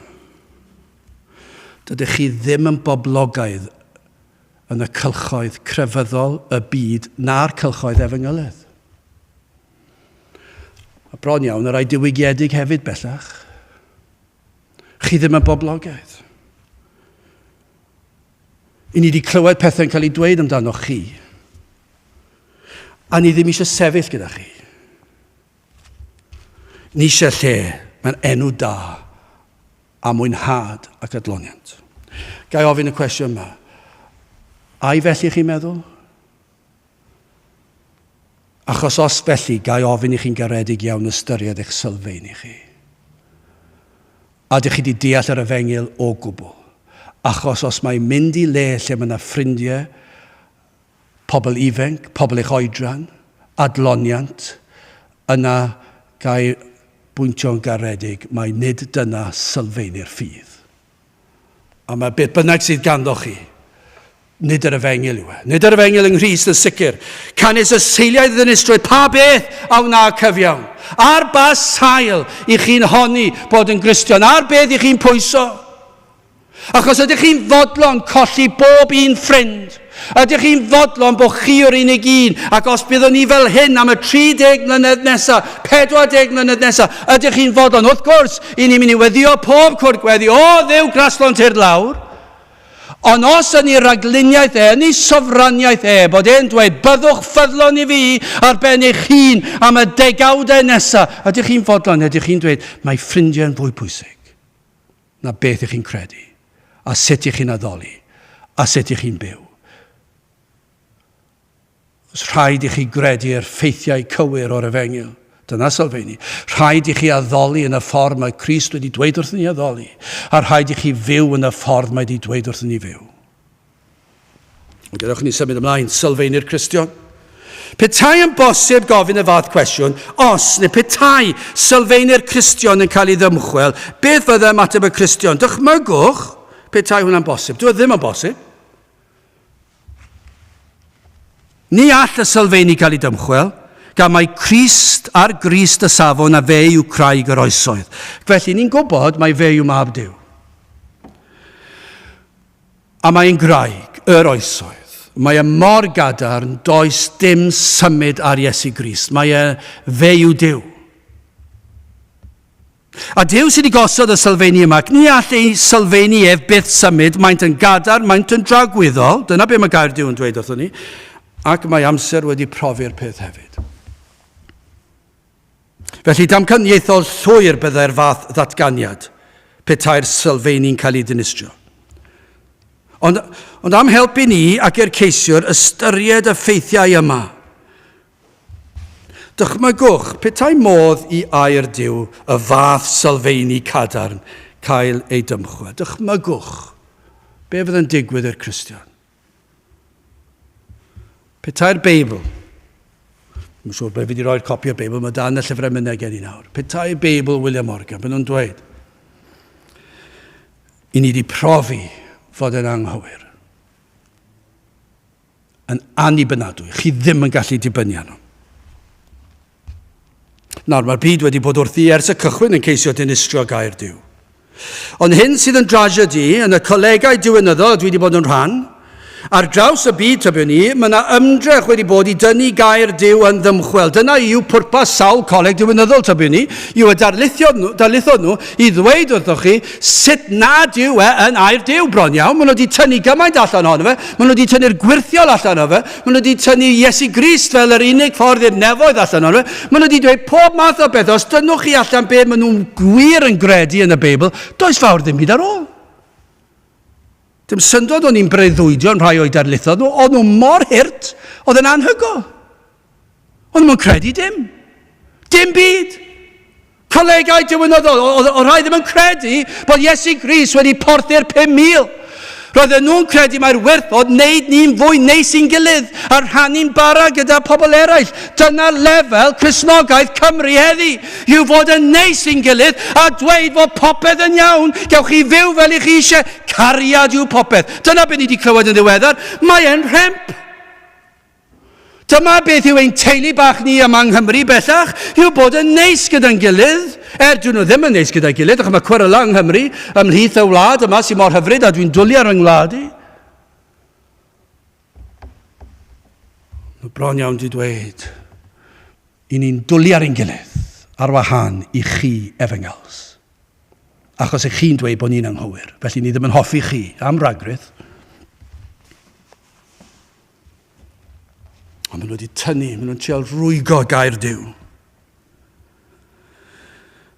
Dydych chi ddim yn boblogaidd yn y cylchoedd crefyddol y byd na'r cylchoedd efengyledd. A bron iawn y rhai diwygiedig hefyd bellach. Chi ddim yn boblogaidd. I ni wedi clywed pethau'n cael ei dweud amdanoch chi. A ni ddim eisiau sefyll gyda chi. Ni eisiau lle mae'n enw da a mwynhad ac adloniant. Ga i ofyn y cwestiwn yma? Ai felly chi'n meddwl? Achos os felly, ga i ofyn i chi'n garedig iawn ystyried eich sylfaen i chi. A ydych chi wedi deall yr efengyl o gwbl? Achos os mae mynd i le lle mae yna ffrindiau, pobl ifanc, pobl eich oedran, adloniant, yna ga i bwyntio'n garedig mai nid dyna sylfaenu'r ffydd. A mae beth bynnag sydd ganddo chi, nid yr efengyl yw e. Nid yr efengyl yng Nghrist yn sicr. Canys y seiliau ddinistrwyd pa beth a wna cyfiawn. Ar ba sail i chi'n honni bod yn Gristion? Ar beth i chi'n pwyso? Achos ydych chi'n fodlon colli bob un ffrind? Ydych chi'n fodlon bod chi yw'r unig un? Ac os byddwn ni fel hyn am y 30 mlynedd nesaf, 40 mlynedd nesaf, ydych chi'n fodlon? Wrth gwrs, i ni'n mynd i weddio pob cwrdd gweddi, o Dduw graslon tyrd lawr. Ond os yn ei ragluniaeth e, yn ei sofraniaeth e, bod e'n dweud, byddwch ffyddlon i fi ar ben eich hun am y degawdau nesaf, ydych chi'n fodlon? Ydych chi'n dweud, mae ffrindiau'n fwy pwysig na beth ych chi'n credu, a sut ych chi'n addoli, a sut ych chi'n byw. Os rhaid i chi gredu'r ffeithiau cywir o'r efengyl, dyna sylfeini. Rhaid i chi addoli yn y ffordd mae Crist wedi dweud wrthyn ni addoli, a rhaid i chi fyw yn y ffordd mae wedi dweud wrthyn ni fyw. Ond gadewch ni symud ymlaen, sylfeini'r Cristion. Petai yn bosib gofyn y fath cwestiwn, os neu petai sylfeini'r Cristion yn cael ei ddymchwel, beth fydde ymateb y Cristion? Dychmygwch petai hwnna'n bosib. Dyw e ddim yn bosib. Ni all y sylfeini cael ei dymchwel. Gan mai Crist ar Grist y safon a fe yw craig yr oesoedd. Felly ni'n gwybod mai fe yw mab Duw. A mae'n graig yr oesoedd. Mae e mor gadarn, does dim symud ar Iesu Grist. Mae e fe yw Duw. A Duw sydd wedi gosod y sylfeini yma, ac ni all ei sylfeini ef byth symud, maent yn gadarn, maent yn dragwyddol, dyna be mae gair Duw yn dweud wrthon ni, ac mae amser wedi profi'r peth hefyd. Felly, damcaniaethol llwyr byddai'r fath ddatganiad petai'r sylfeini'n cael ei dinistrio. Ond, ond am helpu ni ac i'r ceisiwr ystyried y ffeithiau yma, Dychmygwch, petai modd i air Duw, y fath sylfeini cadarn, cael ei dymchwel. Dychmygwch, be fydd yn digwydd i'r Cristion? Petai'r Beibl, Dwi'n siŵr ble fi wedi rhoi'r copi o'r Beibl, mae dan y llyfrau myneg gen i nawr. Petai Beibl William Morgan, byd nhw'n dweud, i ni wedi profi fod yn anghywir. yn annibynadwy. Chi ddim yn gallu dibynnu arno. Nawr, mae'r byd wedi bod wrthi ers y cychwyn yn ceisio dinistrio gair Duw. Ond hyn sydd yn dragedy yn y colegau diwinyddol dwi wedi bod yn rhan, ar draws y byd, tybiwn i, mae yna ymdrech wedi bod i dynnu gair Duw yn ddymchwel. Dyna yw pwrpas sawl coleg diwinyddol, tybiwn i, yw y darlithiodd nhw, darlithodd nhw i ddweud wrthoch chi sut nad yw e yn air Duw bron iawn. Maen nhw wedi tynnu gymaint allan ohono fe, maen nhw wedi tynnu'r gwyrthiol allan ohono fe, maen nhw wedi tynnu Iesu Grist fel yr unig ffordd i'r nefoedd allan ohono fe, maen nhw wedi dweud pob math o beth. Os dynnwch chi allan be maen nhw'n gwir yn gredu yn y Beibl, does fawr ddim byd ar ôl. Dim syndod o'n i'n breuddwydio yn rhai o'i darlithoedd nhw, oedd nhw mor hurt, oedd yn anhygoel. O'n nhw'n credu dim. Dim byd. Colegau diwinyddol, oedd rhai ddim yn credu bod Iesu Grist wedi porthu'r 5,000. Roedden nhw'n credu mai'r wyrth oedd wneud ni'n fwy neis i'n gilydd a rhannu'n bara gyda pobl eraill. Dyna lefel Cristnogaeth Cymru heddi, yw fod yn neis i'n gilydd a dweud fod popeth yn iawn, gewch chi fyw fel i chi eisiau, cariad yw popeth. Dyna beth ni wedi clywed yn ddiweddar, mae e'n rhemp. Dyma beth yw ein teulu bach ni yma yng Nghymru bellach, yw bod yn neis gyda'n gilydd. Er dyn nhw ddim yn neis gyda'i gilydd, achos mae cweryla yng Nghymru ymhlith y wlad yma sy'n mor hyfryd a dwi'n dwlu ar yng ngwlad i. Nhw bron iawn di dweud, i ni'n dwlu ar ein gilydd ar wahân i chi efengyls. Achos ych chi'n dweud bod ni'n anghywir, felly ni ddim yn hoffi chi am ragrith. Ond maen nhw wedi tynnu, maen nhw'n trial rwygo gair Duw.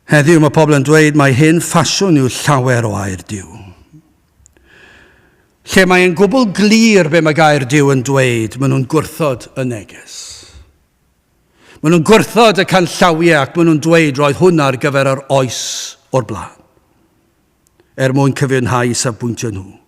Heddiw mae pobl yn dweud mai hen ffasiwn yw llawer o air Duw. Lle mae'n gwbl glir be mae gair Duw yn dweud, maen nhw'n gwrthod y neges. Maen nhw'n gwrthod y canllawiau ac maen nhw'n dweud roedd hwnna ar gyfer yr oes o'r blaen. Er mwyn cyfiawnhau safbwyntiau nhw.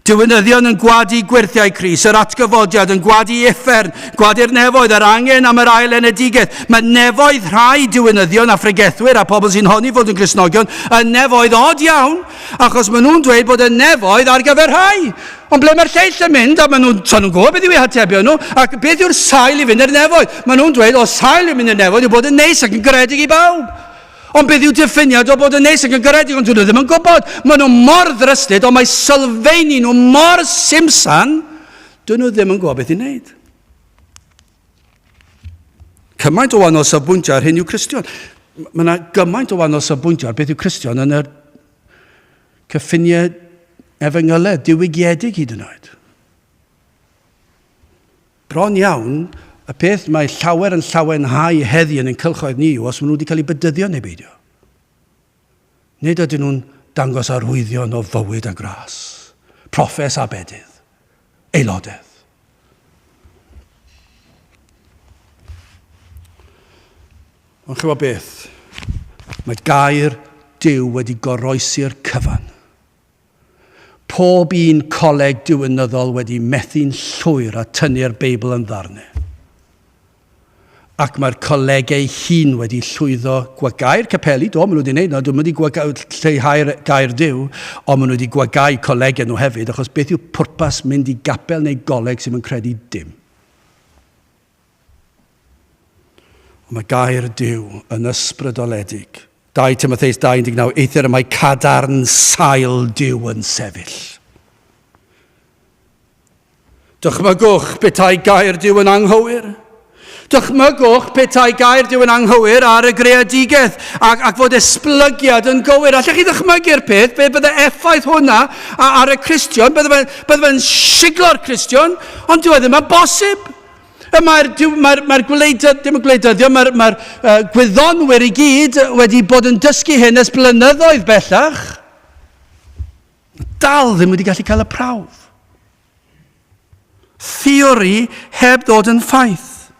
Diwinyddion yn gwadu gwyrthiau Crist, yr atgyfodiad yn gwadu uffern, gwadu'r nefoedd, yr angen am yr ail enedigaeth. Mae nefoedd rhai diwinyddion a phregethwyr a pobl sy'n honni fod yn Gristnogion yn nefoedd od iawn, achos maen nhw'n dweud bod y nefoedd ar gyfer rhai. Ond ble mae'r lleill yn mynd, a maen nhw'n, so nhw'n gwybod beth yw eu hatebion nhw, ac beth yw'r sail i fynd i'r nefoedd? Maen nhw'n dweud, o sail i mynd i'r nefoedd yw bod yn neis ac yn garedig i bawb. Ond beth yw diffiniad o bod yn neis ac yn garedig? Ond dyn nhw ddim yn gwybod. Maen nhw mor ddryslyd, ond mae sylfeini nhw mor simsan, dyn nhw ddim yn gwybod beth i wneud. Cymaint o wahanol safbwyntiau ar hyn yw Cristion. Mae yna gymaint o wahanol safbwyntiau ar beth yw Cristion yn yr cyffiniau efengylau diwygiedig hyd yn oed. Bron iawn, y peth mae llawer yn llawenhau heddi yn ein cylchoedd ni yw os maen nhw wedi cael eu bedyddio neu beidio. Nid ydyn nhw'n dangos arwyddion o fywyd a gras, proffes a bedydd, aelodedd. Ond chymod beth? Mae gair Duw wedi goroesi'r cyfan. Pob un coleg diwinyddol wedi methu'n llwyr a tynnu'r Beibl yn ddarnau. Ac mae'r colegau hun wedi llwyddo gwagau'r capeli, do, maen nhw wedi gwneud, no, dyn nhw wedi gwagau, lleihau'r gair Duw, ond maen nhw wedi gwagau colegau nhw hefyd, achos beth yw pwrpas mynd i gapel neu goleg sydd yn credu dim? Ond mae gair Duw yn ysbrydoledig. 2 Timotheus 2:19, Eithr y mae cadarn sail Duw yn sefyll. Dychmygwch petai gair Duw yn anghywir. Dychmygwch petai gair Duw yn anghywir ar y greadigaeth ac, ac fod esblygiad yn gywir. Allech chi ddychmygu'r peth, be bydde effaith hwnna ar y Cristion? Bydde fe'n bydde fe siglo'r Cristion, ond dyw e ddim yn bosib. Y mae'r mae mae gwleidydd, dim y gwleidyddion, mae'r mae uh, gwyddonwyr i gyd wedi bod yn dysgu hyn ers blynyddoedd bellach. Dal ddim wedi gallu cael y prawf. Theori heb ddod yn ffaith.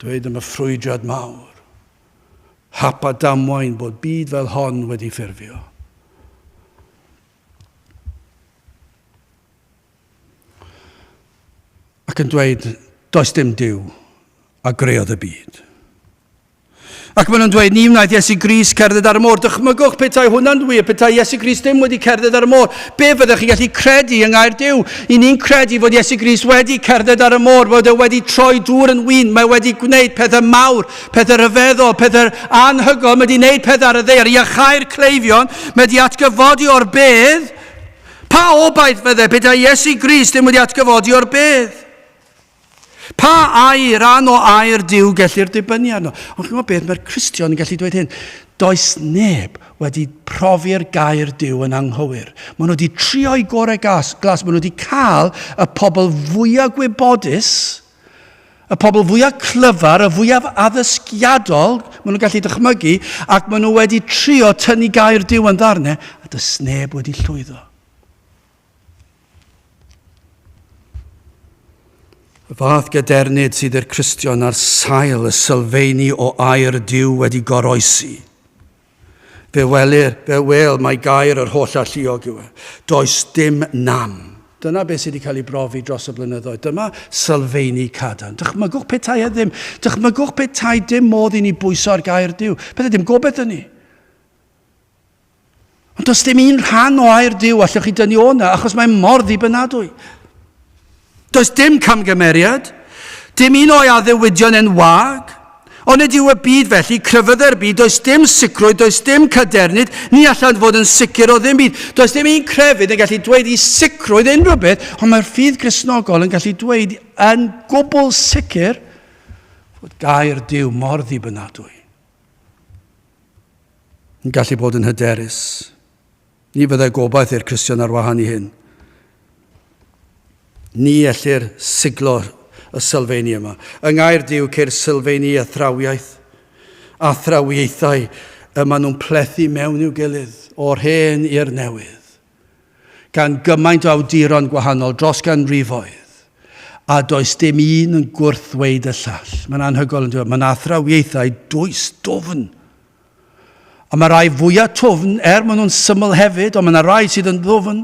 Dweud am y ffrwydrad mawr. Hap a damwain bod byd fel hon wedi ffurfio. Ac yn dweud, does dim Duw a greodd y byd. Ac maen nhw'n dweud, ni wnaeth Iesu Grist cerdded ar y môr. Dychmygwch petai hwnna'n wir, petai Iesu Grist ddim wedi cerdded ar y môr. Be fyddech chi'n gallu credu yng ngair Duw? I ni'n credu fod Iesu Grist wedi cerdded ar y môr, bod e wedi troi dŵr yn win, mae wedi gwneud pethau mawr, pethau rhyfeddol, pethau anhygoel, mae wedi gwneud pethau ar y ddaear, iachau'r cleifion, mae wedi atgyfodi o'r bedd. Pa obaith fydde petai Iesu Grist ddim wedi atgyfodi o'r bedd? Pa air, ran o air Duw gellir dibynnu arno? Ond chi'n gwybod beth, mae'r Cristion yn gallu dweud hyn. Does neb wedi profi'r gair Duw yn anghywir. Maen nhw wedi trio i gorau gas, glas, maen nhw wedi cael y pobl fwyaf gwybodus, y pobl fwyaf clyfar, y fwyaf addysgiadol, maen nhw'n gallu dychmygu, ac maen nhw wedi trio tynnu gair Duw yn ddarnau, a does neb wedi llwyddo. Y fath gadernid sydd i'r Cristion ar sail y sylfeini o air Duw wedi goroesi. Fe welir, fe wel mae gair yr holl alluog yw e. Does dim nam. Dyna beth sydd wedi cael ei brofi dros y blynyddoedd. Dyma sylfeini cadarn. Dychmygwch petai e ddim. Dychmygwch petai dim modd i ni bwyso ar gair Duw. Bydde dim gobeith yn ni. Ond does dim un rhan o air Duw allwch chi dynnu o 'na, achos mae mor ddibynadwy. Does dim camgymeriad, dim un o'i addewidion e'n wag. Ond nid yw y byd felly, crefyddau'r byd, does dim sicrwydd, does dim cadernid, ni allant fod yn sicr o ddim byd. Does dim un crefydd yn gallu dweud i sicrwydd unrhyw beth, ond mae'r ffydd Gristnogol yn gallu dweud yn gwbl sicr fod gair Duw mor ddibynadwy. Yn gallu bod yn hyderus. Ni fyddai gobaith i'r Cristion ar wahân i hyn. Ni ellir siglo y sylfeini yma. Yng ngair Duw ceir sylfeini athrawiaeth, athrawiaethau y maen nhw'n plethu mewn i'w gilydd, o'r hen i'r newydd. gan gymaint o awduron gwahanol dros ganrifoedd, a does dim un yn gwrthddweud y llall. Mae'n anhygoel yn dweud, mae'n athrawiaethau dwys, dwfn. A mae rai fwyaf twfn, er maen nhw'n syml hefyd, ond mae yna rai sydd yn ddwfn,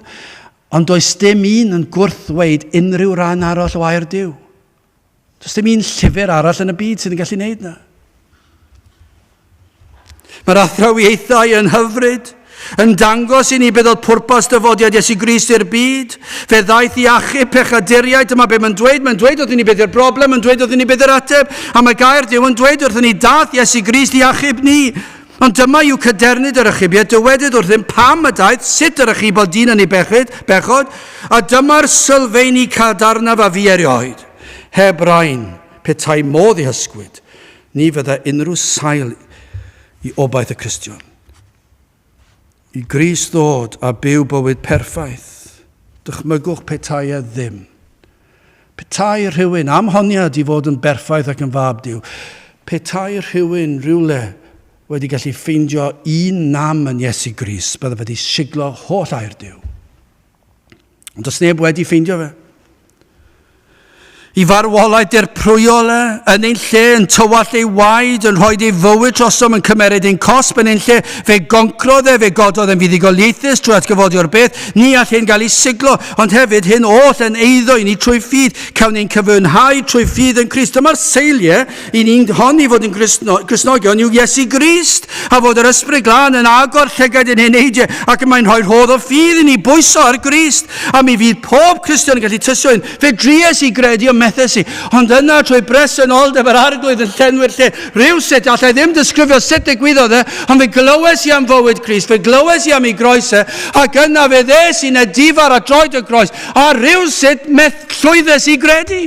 ond does dim un yn gwrthddweud unrhyw ran arall o air Duw. Does dim un llyfr arall yn y byd sydd yn gallu gwneud na. Mae'r athrawiaethau yn hyfryd, yn dangos i ni beth oedd pwrpas dyfodiad Iesu Grist i'r byd. Fe ddaeth i achub pechaduriaid, dyma beth mae'n dweud, mae'n dweud wrthyn ni beth yw'r broblem, mae'n dweud wrthyn ni beth yw'r ateb, a mae gair Duw yn dweud wrthyn ni, dath Iesu Grist i achub ni. Ond dyma yw cadernid yr achubiaeth, dywedyd wrthym pam y daeth, sut yr achubodd dyn yn ei bechyd, bechod, a dyma'r sylfeini cadarnaf a fu erioed. Heb rain, petai modd i hysgwyd, ni fyddai unrhyw sail i obaith y Cristion. I Grist ddod a byw bywyd perffaith, dychmygwch petai e ddim. Petai rhywun, am honiad i fod yn berffaith ac yn fab Duw, petai rhywun rhywle wedi gallu ffeindio un nam yn Iesu Grist, bydde wedi siglo holl air Duw. Ond does neb wedi ffeindio fe. I farwolaeth dirprwyol e, yn ein lle, yn tywallt ei waed, yn rhoi ei fywyd drosom, yn cymeryd ein cosb yn ein lle. Fe goncrodd e, fe gododd e'n fuddugoliaethus trwy atgyfodi o'r beth. Ni all hyn gael ei siglo, ond hefyd hyn oll yn eiddo i ni trwy ffydd. Cawn ein cyfynhau trwy ffydd yn Crist. Dyma'r seiliau i ni'n honni fod yn Gristnogion yw Iesu Grist, a fod yr Ysbryd Glân yn agor llygaid ein heneidiau ac mae'n rhoi rhodd o ffydd i ni bwyso ar Grist. A mi fydd pob Cristion yn gallu tystio hyn. Fe dries i gredu, ond methes i. Ond yna, trwy bresenoldeb yr arglwydd yn llenwi'r lle, rhywsut, allai ddim disgrifio sut digwyddodd e, ond fe glywes i am fywyd Crist, fe glywes i am ei groes e, ac yna fe ddes i'n edifar at droed y groes, a rhywsut meth llwyddes i gredu.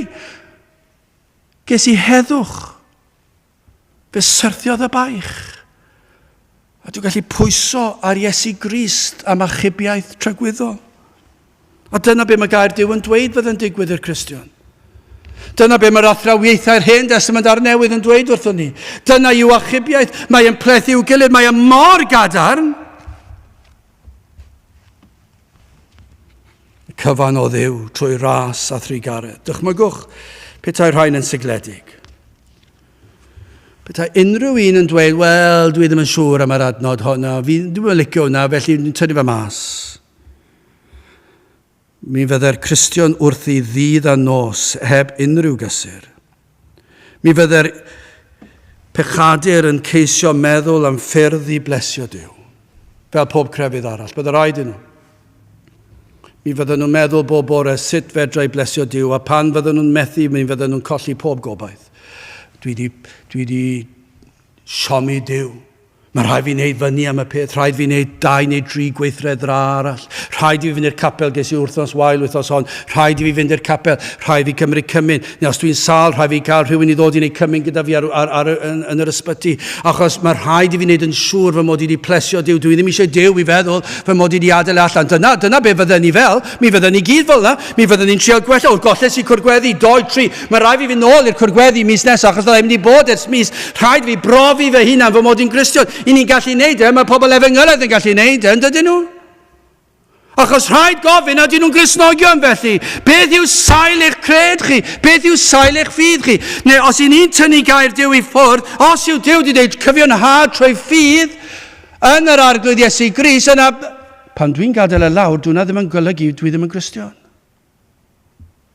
Ges i heddwch. Fe syrthiodd y baich. A dwi'n gallu pwyso ar Iesu Grist am achubiaeth tragwyddol. A dyna be mae gair Duw yn dweud fydd yn digwydd i'r Cristion. Dyna be mae'r athrawiaethau'r Hen Testament a'r Newydd yn dweud wrthon ni. Dyna yw achubiaeth. Mae yn plethu i'w gilydd. Mae yn mor gadarn. Y cyfan o Dduw trwy ras a thrugaredd. Dychmygwch petai rhain yn sigledig. Petai unrhyw un yn dweud, wel, dwi ddim yn siŵr am yr adnod hwnna, fi ddim yn licio hwnna, felly dwi'n tynnu fe mas. Mi fydde'r Cristion wrthi ddydd a nos heb unrhyw gysur. Mi fydde'r pechadur yn ceisio meddwl am ffyrdd i blesio Duw, fel pob crefydd arall. Bydde rhaid i nhw. Mi fydden nhw'n meddwl bob bore sut fedra i blesio Duw, a pan fydden nhw'n methu, mi fydden nhw'n colli pob gobaith. Dwi di, dwi di siomi Duw. Mae rhaid fi wneud fyny am y peth, rhaid fi wneud dau neu dri gweithred dra arall. Rhaid i fi fynd i'r capel, ges i wythnos wael wythnos hon. Rhaid i fi fynd i'r capel, rhaid fi cymryd cymun. Neu os dwi'n sâl, rhaid fi gael rhywun i ddod i wneud cymun gyda fi ar, ar, ar, yn, yn yr ysbyty. Achos mae rhaid i fi wneud yn siŵr fy mod i wedi plesio Duw. Dwi ddim eisiau Duw i feddwl fy mod i wedi adael e allan. Dyna, dyna be fydden ni fel. Mi fydden ni gyd fel yna. Mi fydden ni'n trio gwella. O, golles i cwrgweddi, doi, tri. Mae rhaid fi fynd nôl i'r cwrgweddi mis nesaf, achos fydda i'n mynd i bod ers mis. Rhaid fi brofi fy hunan fy mod i'n Gristion. I ni'n gallu neud e, mae pobl efengylaidd yn gallu neud e, yn dydyn nhw? Achos rhaid gofyn ydyn nhw'n Gristnogion felly. Beth yw sail eich cred chi? Beth yw sail eich ffydd chi? Neu os i ni'n tynnu gair Duw i ffwrdd, os yw Duw wedi dweud cyfiawnhad trwy ffydd yn yr Arglwydd Iesu Grist, yna pan dwi'n gadael e lawr, dw'na ddim yn golygu dwi ddim yn Gristion.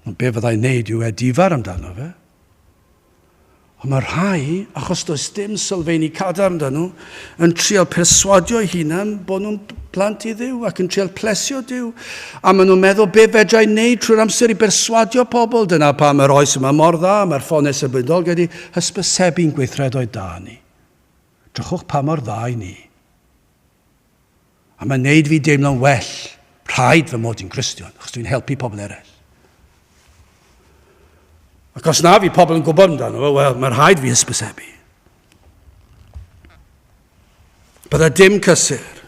Ond be fyddai'n neud yw edifar amdano fe. Ond mae rhai, achos does dim sylfeini cadarn da nhw, yn trial perswadio eu hunan bod nhw'n plant i Dduw ac yn trial plesio Duw. A maen nhw'n meddwl be fedra i wneud trwy'r amser i berswadio pobl. Dyna pam yr oes yma mor dda, mae'r ffonau symudol gyda hysbysebu'n gweithredoedd da ni. Drychwch pa mor dda i ni. A mae'n neud fi deimlo'n well. Rhaid fy mod i'n Gristion, achos dwi'n helpu pobl eraill. Ac os na fi pobl yn gwybod amdano fo, wel, mae rhaid fi hysbysebu. Bydda dim cysur.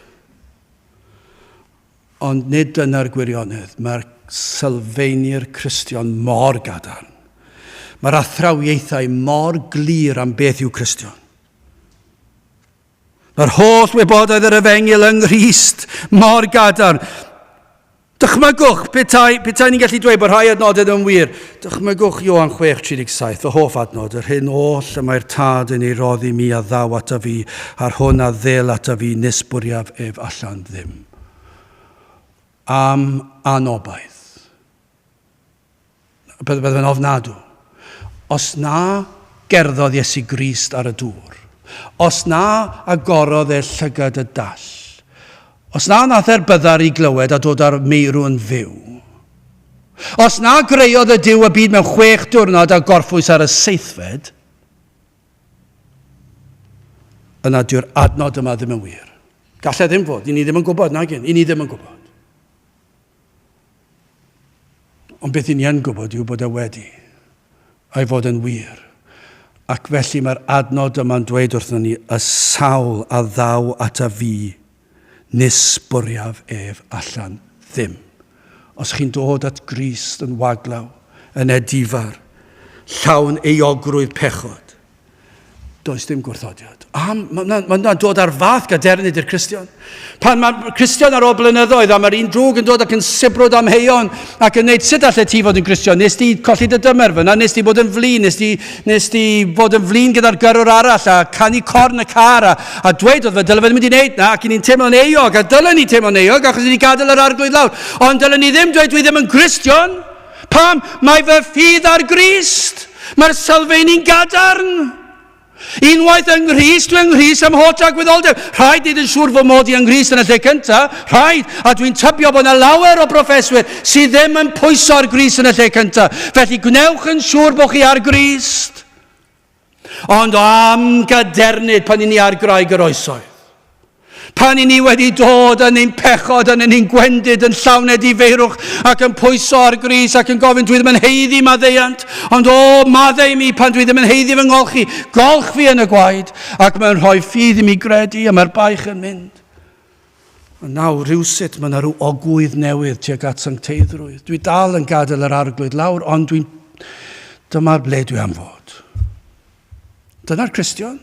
Ond nid dyna'r gwirionedd. Mae'r sylfeini'r Cristion mor gadarn. Mae'r athrawiaethau mor glir am beth yw Cristion. Mae'r holl wybodaeth yr efengyl yng Nghrist mor gadarn. Dychmygwch, petai, petai ni'n gallu dweud bod rhai adnodau yn wir. Dychmygwch Ioan 6.37, fy hoff adnod, yr hyn oll y mae'r tad yn ei roddi mi a ddaw ata fi, a'r hwn a ddel ata fi nis bwriaf ef allan ddim. Am anobaith. Bydde fe'n ofnadw. Os na gerddodd Iesu Grist ar y dŵr, os na agorodd e llygad y dall, os na nath e'r byddar i glywed a dod â'r meirw yn fyw, os na greuodd y Duw y byd mewn chwech diwrnod a gorffwys ar y seithfed, yna dyw'r adnod yma ddim yn wir. Gallai ddim fod, i ni ddim yn gwybod, nag i ni ddim yn gwybod. Ond beth i ni yn gwybod yw bod e wedi, a'i fod yn wir. Ac felly mae'r adnod yma'n dweud wrthon ni, y sawl a ddaw ata fi, nis bwriaf ef allan ddim. Os chi'n dod at Grist yn waglaw, yn edifar, llawn euogrwydd pechod, Does dim gwrthodiad. A mae'n ma, ma dod ar fath gadernid i'r Cristion. Pan mae'r Cristion ar ôl blynyddoedd a mae'r un drwg yn dod ac yn sibrwd amheuon ac yn neud sut allai ti fod yn Gristion? Nes ti colli dy dymer fyna, nes ti bod yn flin, nes ti, nes ti fod yn flin gyda'r gyrrwr arall a canu corn y car a, a dweud oedd fe dyle fe ddim wedi wneud na ac i ni'n teimlo'n euog a dylen ni teimlo'n euog achos i ni gadael yr arglwydd lawr. Ond dylen ni ddim dweud dwi ddim yn Gristion. Pam? Mae fy ffydd ar Grist. Mae'r sylfeini'n gadarn. Unwaith yng Nghrist, dwi yng Nghrist am holl dragwyddoldeb. Rhaid nid yn siŵr fod mod i yng Nghrist yn y lle cyntaf. Rhaid. A dwi'n tybio bod yna lawer o broffeswyr sydd ddim yn pwyso ar Grist yn y lle cyntaf. Felly gwnewch yn siŵr bod chi ar Grist. Ond am gadernid pan i ni ar graig yr oesoedd. Pan i ni wedi dod yn ein pechod, yn ein gwendid, yn llawn edifeirwch ac yn pwyso ar gris ac yn gofyn, dwi ddim yn heiddi maddeuant, ond o, maddau i mi pan dwi ddim yn heiddi fy ngolchi, golch fi yn y gwaed, ac mae'n rhoi ffydd i mi gredu, a mae'r baich yn mynd. Ond nawr, rhywsut, mae yna rhyw ogwydd newydd tuag at sancteiddrwydd. Dwi dal yn gadael yr arglwydd lawr, ond dwi'n... Dyma'r ble dwi am fod. Dyna'r Cristion.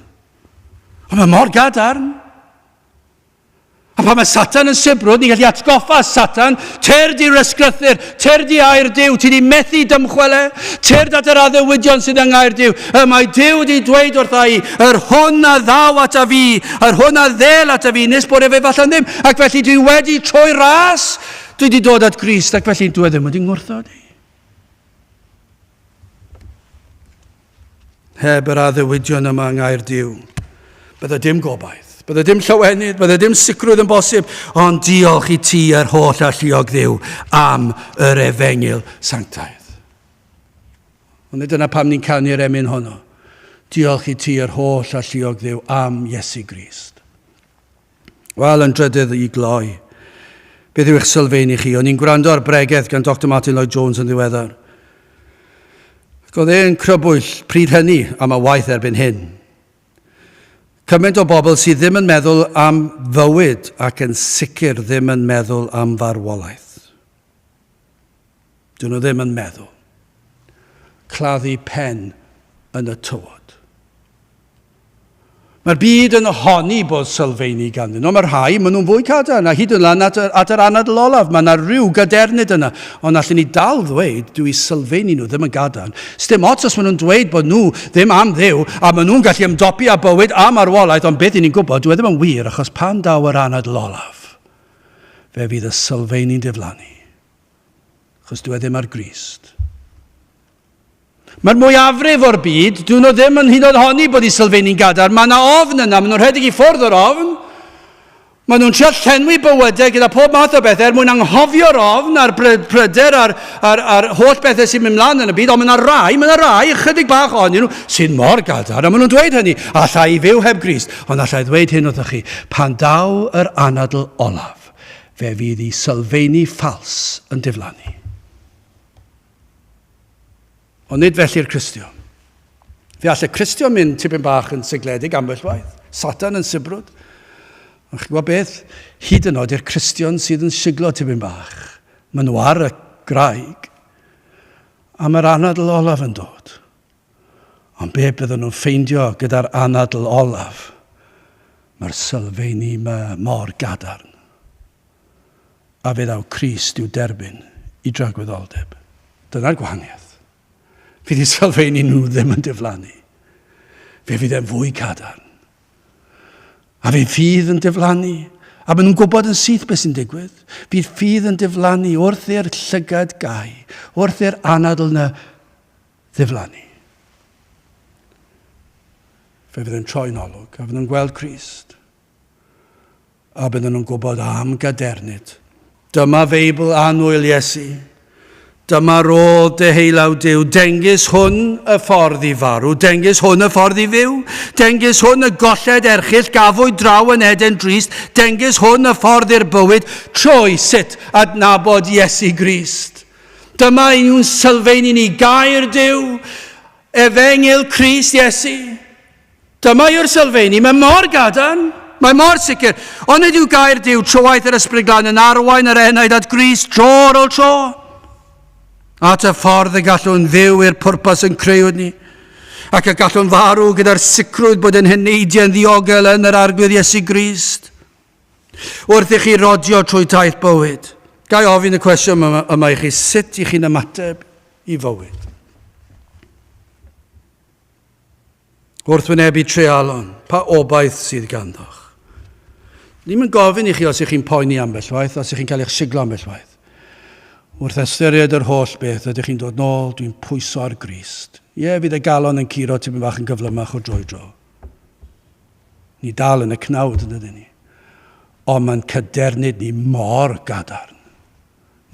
Ond mae mor gadarn. A pan mae Satan yn sibrwd, ni'n gallu atgoffa Satan, tyrd i'r ysgrythyr, tyrd i air Duw, ti di methu dymchwel e, tyrd at yr addewidion sydd yng ngair Duw. Y mae Duw wedi dweud wrtha i, yr hwn a ddaw ata fi, yr hwn a ddel ata fi, nes bod efe falle'n ddim. Ac felly dwi wedi troi ras, dwi wedi dod at Grist, ac felly dwi e ddim wedi ngwrthod i. Heb yr addewidion yma yng Ngair Duw, bydde dim gobaith, bydde dim llawenydd, bydde dim sicrwydd yn bosib, ond diolch i ti yr holl alluog Dduw am yr efengyl sanctaidd. Ond nid dyna pam ni'n canu'r emyn honno. Diolch i ti yr holl alluog Dduw am Iesu Grist. Wel, yn drydydd i gloi, beth yw eich sylfaen i chi? O'n i'n gwrando ar bregeth gan Dr Martin Lloyd Jones yn ddiweddar. Ac oedd e'n crybwyll pryd hynny am y waith erbyn hyn. Cymaint o bobl sydd ddim yn meddwl am fywyd ac yn sicr ddim yn meddwl am farwolaeth. Dyn nhw ddim yn meddwl. Claddu pen yn y tywod. Mae'r byd yn honni bod sylfeini ganddyn nhw. Mae rhai, maen nhw'n fwy cadarn, a hyd yn lan at, at yr anadl olaf. Mae yna rhyw gadernid yna. Ond allan ni dal ddweud, dwi sylfeini nhw ddim yn gadarn. Sdim ots os maen nhw'n dweud bod nhw ddim am Dduw, a maen nhw'n gallu ymdopi â bywyd a marwolaeth, ond beth i ni'n gwybod, dwi e ddim yn wir, achos pan daw yr anadl olaf, fe fydd y sylfeini'n diflannu. Achos dwi e ddim ar Grist. Mae'r mwyafrif o'r byd, dyn nhw ddim yn hyd yn oed honni bod eu sylfeini'n gadarn. Mae yna ofn yna, maen nhw'n rhedeg i ffwrdd o'r ofn. Maen nhw'n trio llenwi bywydau gyda pob math o bethau er mwyn anghofio'r ofn a'r pryder a'r, a'r, a'r holl bethau sy'n mynd mlaen yn y byd. Ond mae yna rai, mae yna rai, ychydig bach ohonyn nhw, sy'n mor gadarn. A maen nhw'n dweud hynny, alla i fyw heb Grist. Ond alla i ddweud hyn wrthych chi, pan daw yr anadl olaf, fe fydd i sylfeini ffals yn diflannu. Ond nid felly'r Cristion. Fe all y Cristion mynd tipyn bach yn sigledig ambell waith. Satan yn sibrwd. Ond chi'n gwybod beth? Hyd yn oed i'r Cristion sydd yn siglo tipyn bach. Maen nhw ar y graig. A mae'r anadl olaf yn dod. Ond be bydden nhw'n ffeindio gyda'r anadl olaf? Mae'r sylfeini yma mor gadarn. A fe ddaw Crist i'w derbyn i dragwyddoldeb. Dyna'r gwahaniaeth. Fydd eu sylfeini nhw ddim yn diflannu. Fe fydd e'n fwy cadarn. A fe fydd yn diflannu. A maen nhw'n gwybod yn syth beth sy'n digwydd. Fydd ffydd yn diflannu wrth i'r llygad gau, wrth i'r anadl na ddiflannu. Fe fydd yn troi'n olwg a fydd yn gweld Crist. A bydden nhw'n gwybod am gadernid. Dyma Feibl annwyl Iesu. Dyma rodd deheulaw Duw. Dengys hwn y ffordd i farw. Dengys hwn y ffordd i fyw. Dengys hwn y golled erchyll gafwyd draw yn Eden drist. Dengys hwn y ffordd i'r bywyd trwy sut adnabod Iesu Grist. Dyma yw'n sylfaen i ni gair Duw, Efengyl Crist Iesu. Dyma yw'r sylfeini. Mae mor gadarn. Mae mor sicr. Ond nid yw gair Duw trywaith yr Ysbryd Glân yn arwain yr enaid at Grist tro ar ôl tro. At y ffordd y gallwn fyw i'r pwrpas yn creuwyd ni. Ac y gallwn farw gyda'r sicrwydd bod ein heneidiau'n ddiogel yn yr Arglwydd Iesu Grist. Wrth i chi rodio trwy taith bywyd, ga i ofyn y cwestiwn yma, yma i chi, sut i chi'n ymateb i fywyd? Wrth wynebu treialon, pa obaith sydd ganddoch? Ni'm yn gofyn i chi os ych chi'n poeni ambell waith, os ych chi'n cael eich siglo ambell waith. Wrth ystyried yr holl beth, ydych chi'n dod nôl, dwi'n pwyso ar Grist. Ie, fydd y galon yn curo tipyn bach yn gyflymach o dro i dro. Ni dal yn y cnawd yn ydyn ni. Ond mae'n cadernid ni mor gadarn.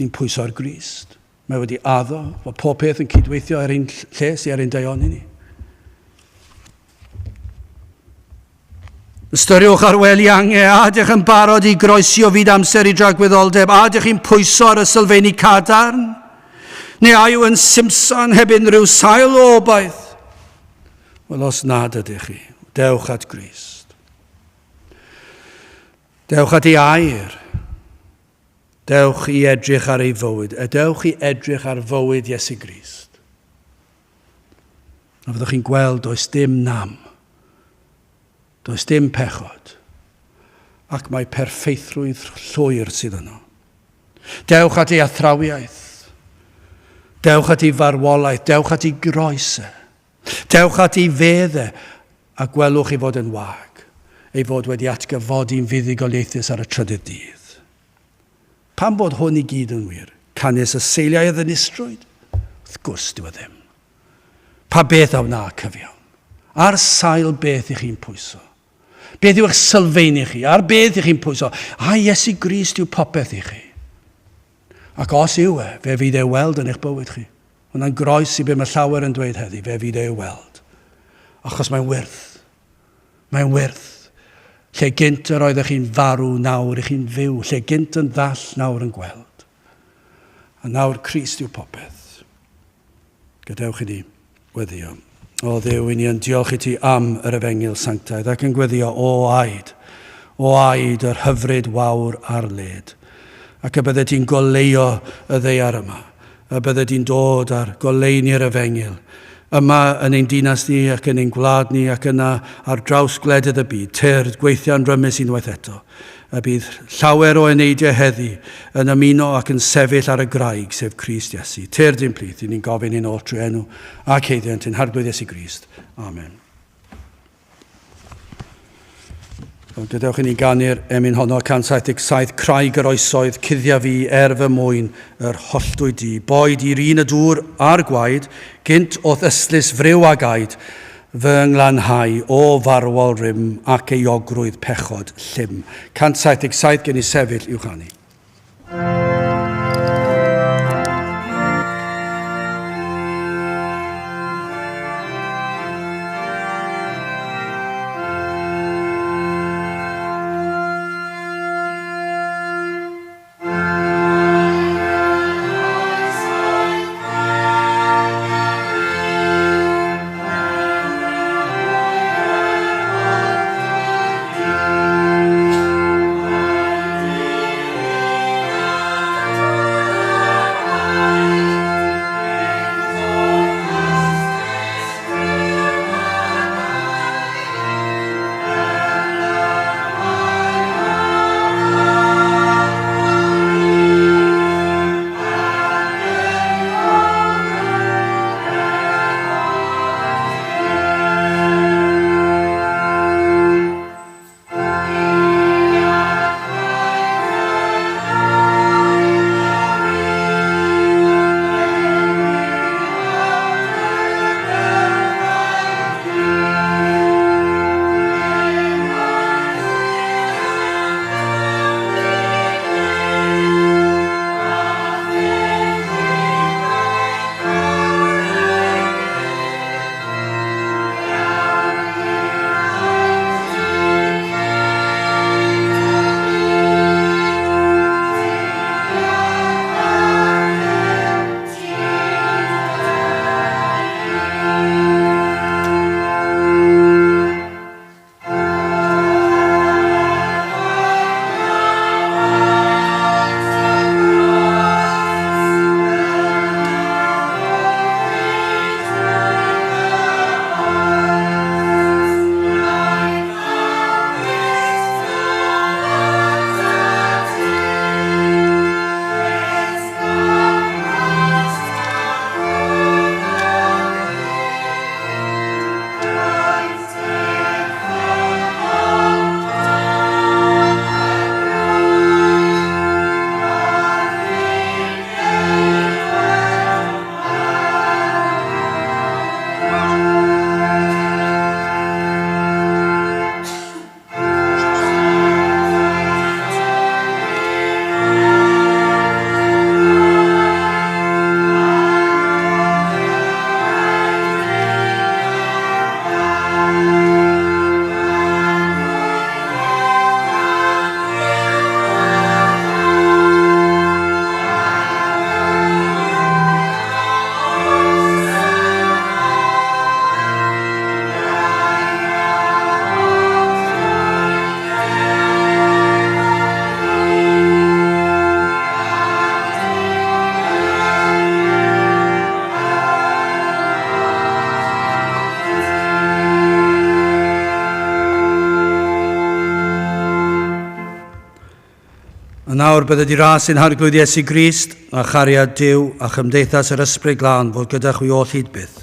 Ni'n pwyso ar Grist. Mae wedi addo fod pob peth yn cydweithio er ein lles i er ein daioni ni. Ystyriwch ar wely ange, a ydych yn barod i groesi o fyd amser i dragwyddoldeb, a ydych chi'n pwyso ar y sylfeini cadarn? Neu a yw yn simsan heb unrhyw sail o obaith? Wel, os nad ydych chi, dewch at Grist. Dewch at ei air. Dewch i edrych ar ei fywyd, a dewch i edrych ar fywyd Iesu Grist. A fyddwch chi'n gweld does dim nam. Does dim pechod. Ac mae perffeithrwydd llwyr sydd yno. Dewch at ei athrawiaeth. Dewch at ei farwolaeth. Dewch at ei groes e. Dewch at ei fedd e a gwelwch ei fod yn wag, ei fod wedi atgyfodi'n fuddugoliaethus ar y trydydd dydd. Pam bod hwn i gyd yn wir? Canys y seiliau a ddinistrwyd? Wrth gwrs dyw e ddim. Pa beth a wna cyfiawn? Ar sail beth i chi'n pwyso? Beth yw eich sylfeini chi? Ar beth i chi'n pwyso? A Iesu Grist yw popeth i chi. Ac os yw e, fe fydd e weld yn eich bywyd chi. Hwnna'n groes i be mae llawer yn dweud heddi, fe fydd e weld. Achos mae'n wyrth. Mae'n wyrth. Lle gynt yr oeddech chi'n farw, nawr i chi'n fyw. Lle gynt yn ddall, nawr yn gweld. A nawr Crist yw popeth. Gadewch i ni weddio. O Dduw, i ni yn diolch i ti am yr efengyl sanctaidd ac yn gweddio, o aed, o aed yr hyfryd wawr ar led, ac y bydde ti'n goleuo y ddeiar yma, y bydde di'n dod ar goleuni'r efengyl, yma yn ein dinas ni ac yn ein gwlad ni ac yna ar draws gwledydd y byd, tyrd, gweithiau'n rymus unwaith eto. Y bydd llawer o eneidiau heddi yn ymuno ac yn sefyll ar y graig, sef Crist Iesu. Tyrd i'n plith, i ni'n gofyn hyn oll trwy enw ac haeddiant ein Harglwydd Iesu Grist. Amen. Wel, gadewch i ni ganu'r emyn honno, 177, Craig yr oesoedd, cuddia fi er fy mwyn yr holltwy di. Boed i'r un y dŵr a'r gwaed, gynt o'th ystlys friw a gaed, fy nglanhau o farwol rym ac euogrwydd pechod llym. 177 gen i sefyll i'w chanu. nawr bydded i ras ein Harglwydd Iesu Grist, a chariad Duw, a chymdeithas yr Ysbryd Glân fod gyda chwi oll hyd byth.